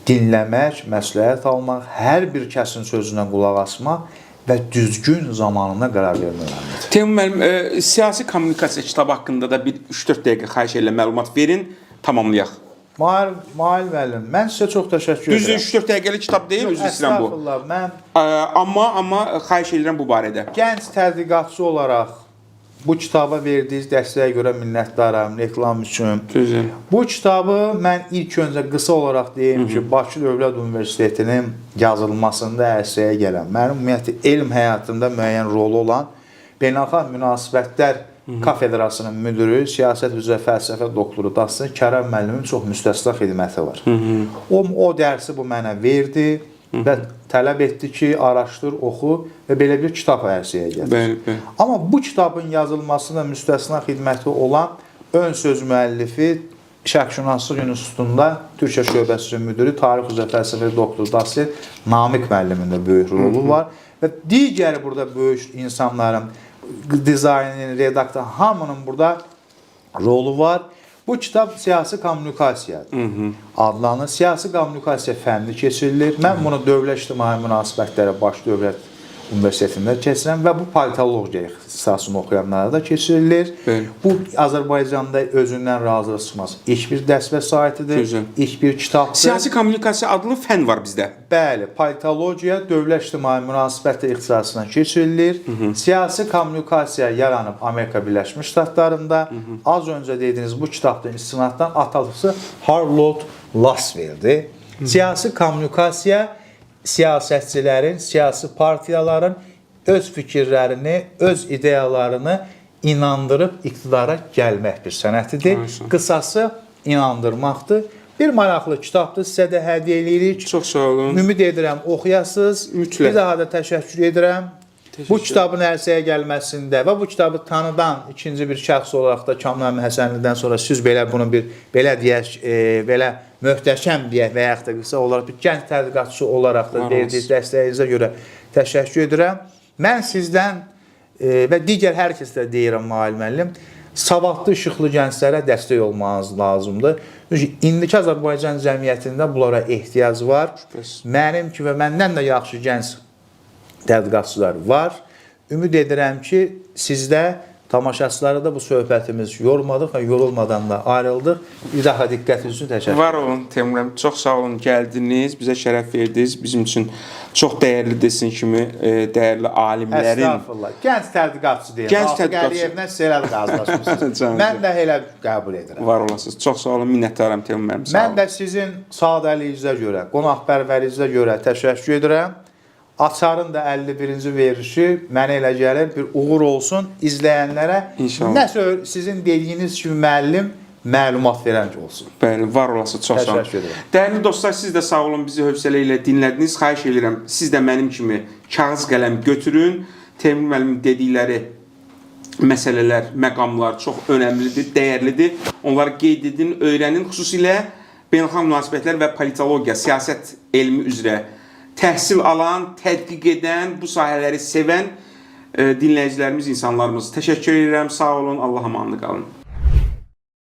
Dinləmək, məsləhət almaq, hər bir kəsin sözünə qulaq asmaq və düzgün zamanında qərar vermək önəmlidir. Teymur müəllim, siyasi kommunikasiya kitabı haqqında da bir 3-4 dəqiqə xahiş edirəm məlumat verin, tamamlayaq. Mahir müəllim, mən sizə çox təşəkkür Düzdür, edirəm. 3-4 dəqiqəlik kitab deyil, üzr istəyirəm bu. Estağfurullah, mən Amma xahiş edirəm bu barədə. gənc tədqiqatçı olaraq bu kitaba verdiyiniz dəstəyə görə minnətdaram, reklam üçün. Düzdür. Bu kitabı mən ilk öncə qısa olaraq deyim ki, Bakı Dövlət Universitetinin yazılmasında ərsəyə gələn, mənim ümumiyyətlə elm həyatımda müəyyən rolu olan Beynəlxalq Münasibətlər kafedrasının müdiri, siyasət üzrə fəlsəfə doktoru Dastin Kərəm müəllimin çox müstəsna xidməti var. O dərsi bu mənə verdi və tələb etdi ki, araşdır, oxu və belə bir kitab ərsəyə gətir. Bəli, bəli. Amma bu kitabın yazılmasında müstəsna xidməti olan ön söz müəllifi Şərqşünaslıq İnstitutunda Türkiyə şöbəsinin müdiri, tarix üzrə fəlsəfə doktoru dosent Namiq müəllimin də böyük rolu var və digər burada böyük insanların dizaynin, redaktor hamının burada rolu var. Bu kitab siyasi kommunikasiyadır. Adlanır. Siyasi kommunikasiya fənni keçirilir. Mən bunu Dövlət İctimai Münasibətləri Bakı Dövlət Universitetində keçirəm və bu politologiya ixtisasını oxuyanlara da keçirilir. Bəli. Bu Azərbaycanda özündən razılıq çıxmaz. İlk bir dərs vəsaitidir, Gözəl. ilk bir kitabdır. Siyasi kommunikasiya adlı fən var bizdə. Bəli, politologiya dövlət ictimai münasibətlər ixtisasına keçirilir. Siyasi kommunikasiya yaranıb Amerika Birləşmiş Ştatlarında. Az öncə dediyiniz bu kitabda istinaddan atası Harold Lasswelldir. Siyasi kommunikasiya siyasətçilərin, siyasi partiyaların öz fikirlərini, öz ideyalarını inandırıb iqtidara gəlmək bir sənətidir. Aynen. Qısası inandırmaqdır. Bir maraqlı kitabdır, sizə də hədiyyə eləyirik. Çox sağ olun. Ümid edirəm oxuyasınız. Mütləq. Bir daha da təşəkkür edirəm. Təşəkkür. Bu kitabın ərsəyə gəlməsində və bu kitabı tanıdan ikinci bir şəxs olaraq da Kamran Həsənlidən sonra siz belə bunu bir belə deyək, belə möhtəşəm deyək və yaxud da qısa olaraq bir gənc tədqiqatçı olaraq da Var verdiyiniz dəstəyinizə görə təşəkkür edirəm. Mən sizdən və digər hər kəsə də deyirəm Nail müəllim, savadlı, işıqlı gənclərə dəstək olmanız lazımdır. Çünki indiki Azərbaycan cəmiyyətində bunlara ehtiyac var. Şübhəsiz. Mənim kimi və məndən də yaxşı gənc tədqiqatçılar var. Ümid edirəm ki, sizdə tamaşaçıları da bu söhbətimiz yormadıq və yorulmadan da ayrıldıq. Bir daha diqqətiniz üçün təşəkkür. Var olun Teymur müəllim, çox sağ olun gəldiniz, bizə şərəf verdiniz. Bizim üçün çox dəyərlidir sizin kimi dəyərli alimlərin. Estağfurullah. Gənc tədqiqatçı deyim. Gənc Rafiq tədqiqatçı. Əliyevlə siz elə razılaşmısınız. Canım. Mən də elə qəbul edirəm. Var olasınız. Çox sağ olun, minnətdaram Teymur müəllim. Sağ Mən olun. də sizin sadəliyinizə görə, qonaqpərvərliyinizə görə təşəkkür edirəm. Açarın da 51-ci verilişi mənə elə gəlir bir uğur olsun izləyənlərə. İnşallah. Nəsə sizin dediyiniz kimi müəllim məlumat verən olsun. Bəli, var olasınız. Çox sağ olun. Təşəkkür edirəm. Dəyərli dostlar, siz də sağ olun, bizi hövsələ ilə dinlədiniz. Xahiş edirəm, siz də mənim kimi kağız qələm götürün. Teymur müəllimin dedikləri məsələlər, məqamlar çox önəmlidir, dəyərlidir. Onları qeyd edin, öyrənin. Xüsusilə beynəlxalq münasibətlər və politologiya, siyasət elmi üzrə təhsil alan, tədqiq edən, bu sahələri sevən dinləyicilərimiz, insanlarımız. Təşəkkür edirəm. Sağ olun. Allah amanlı qalın.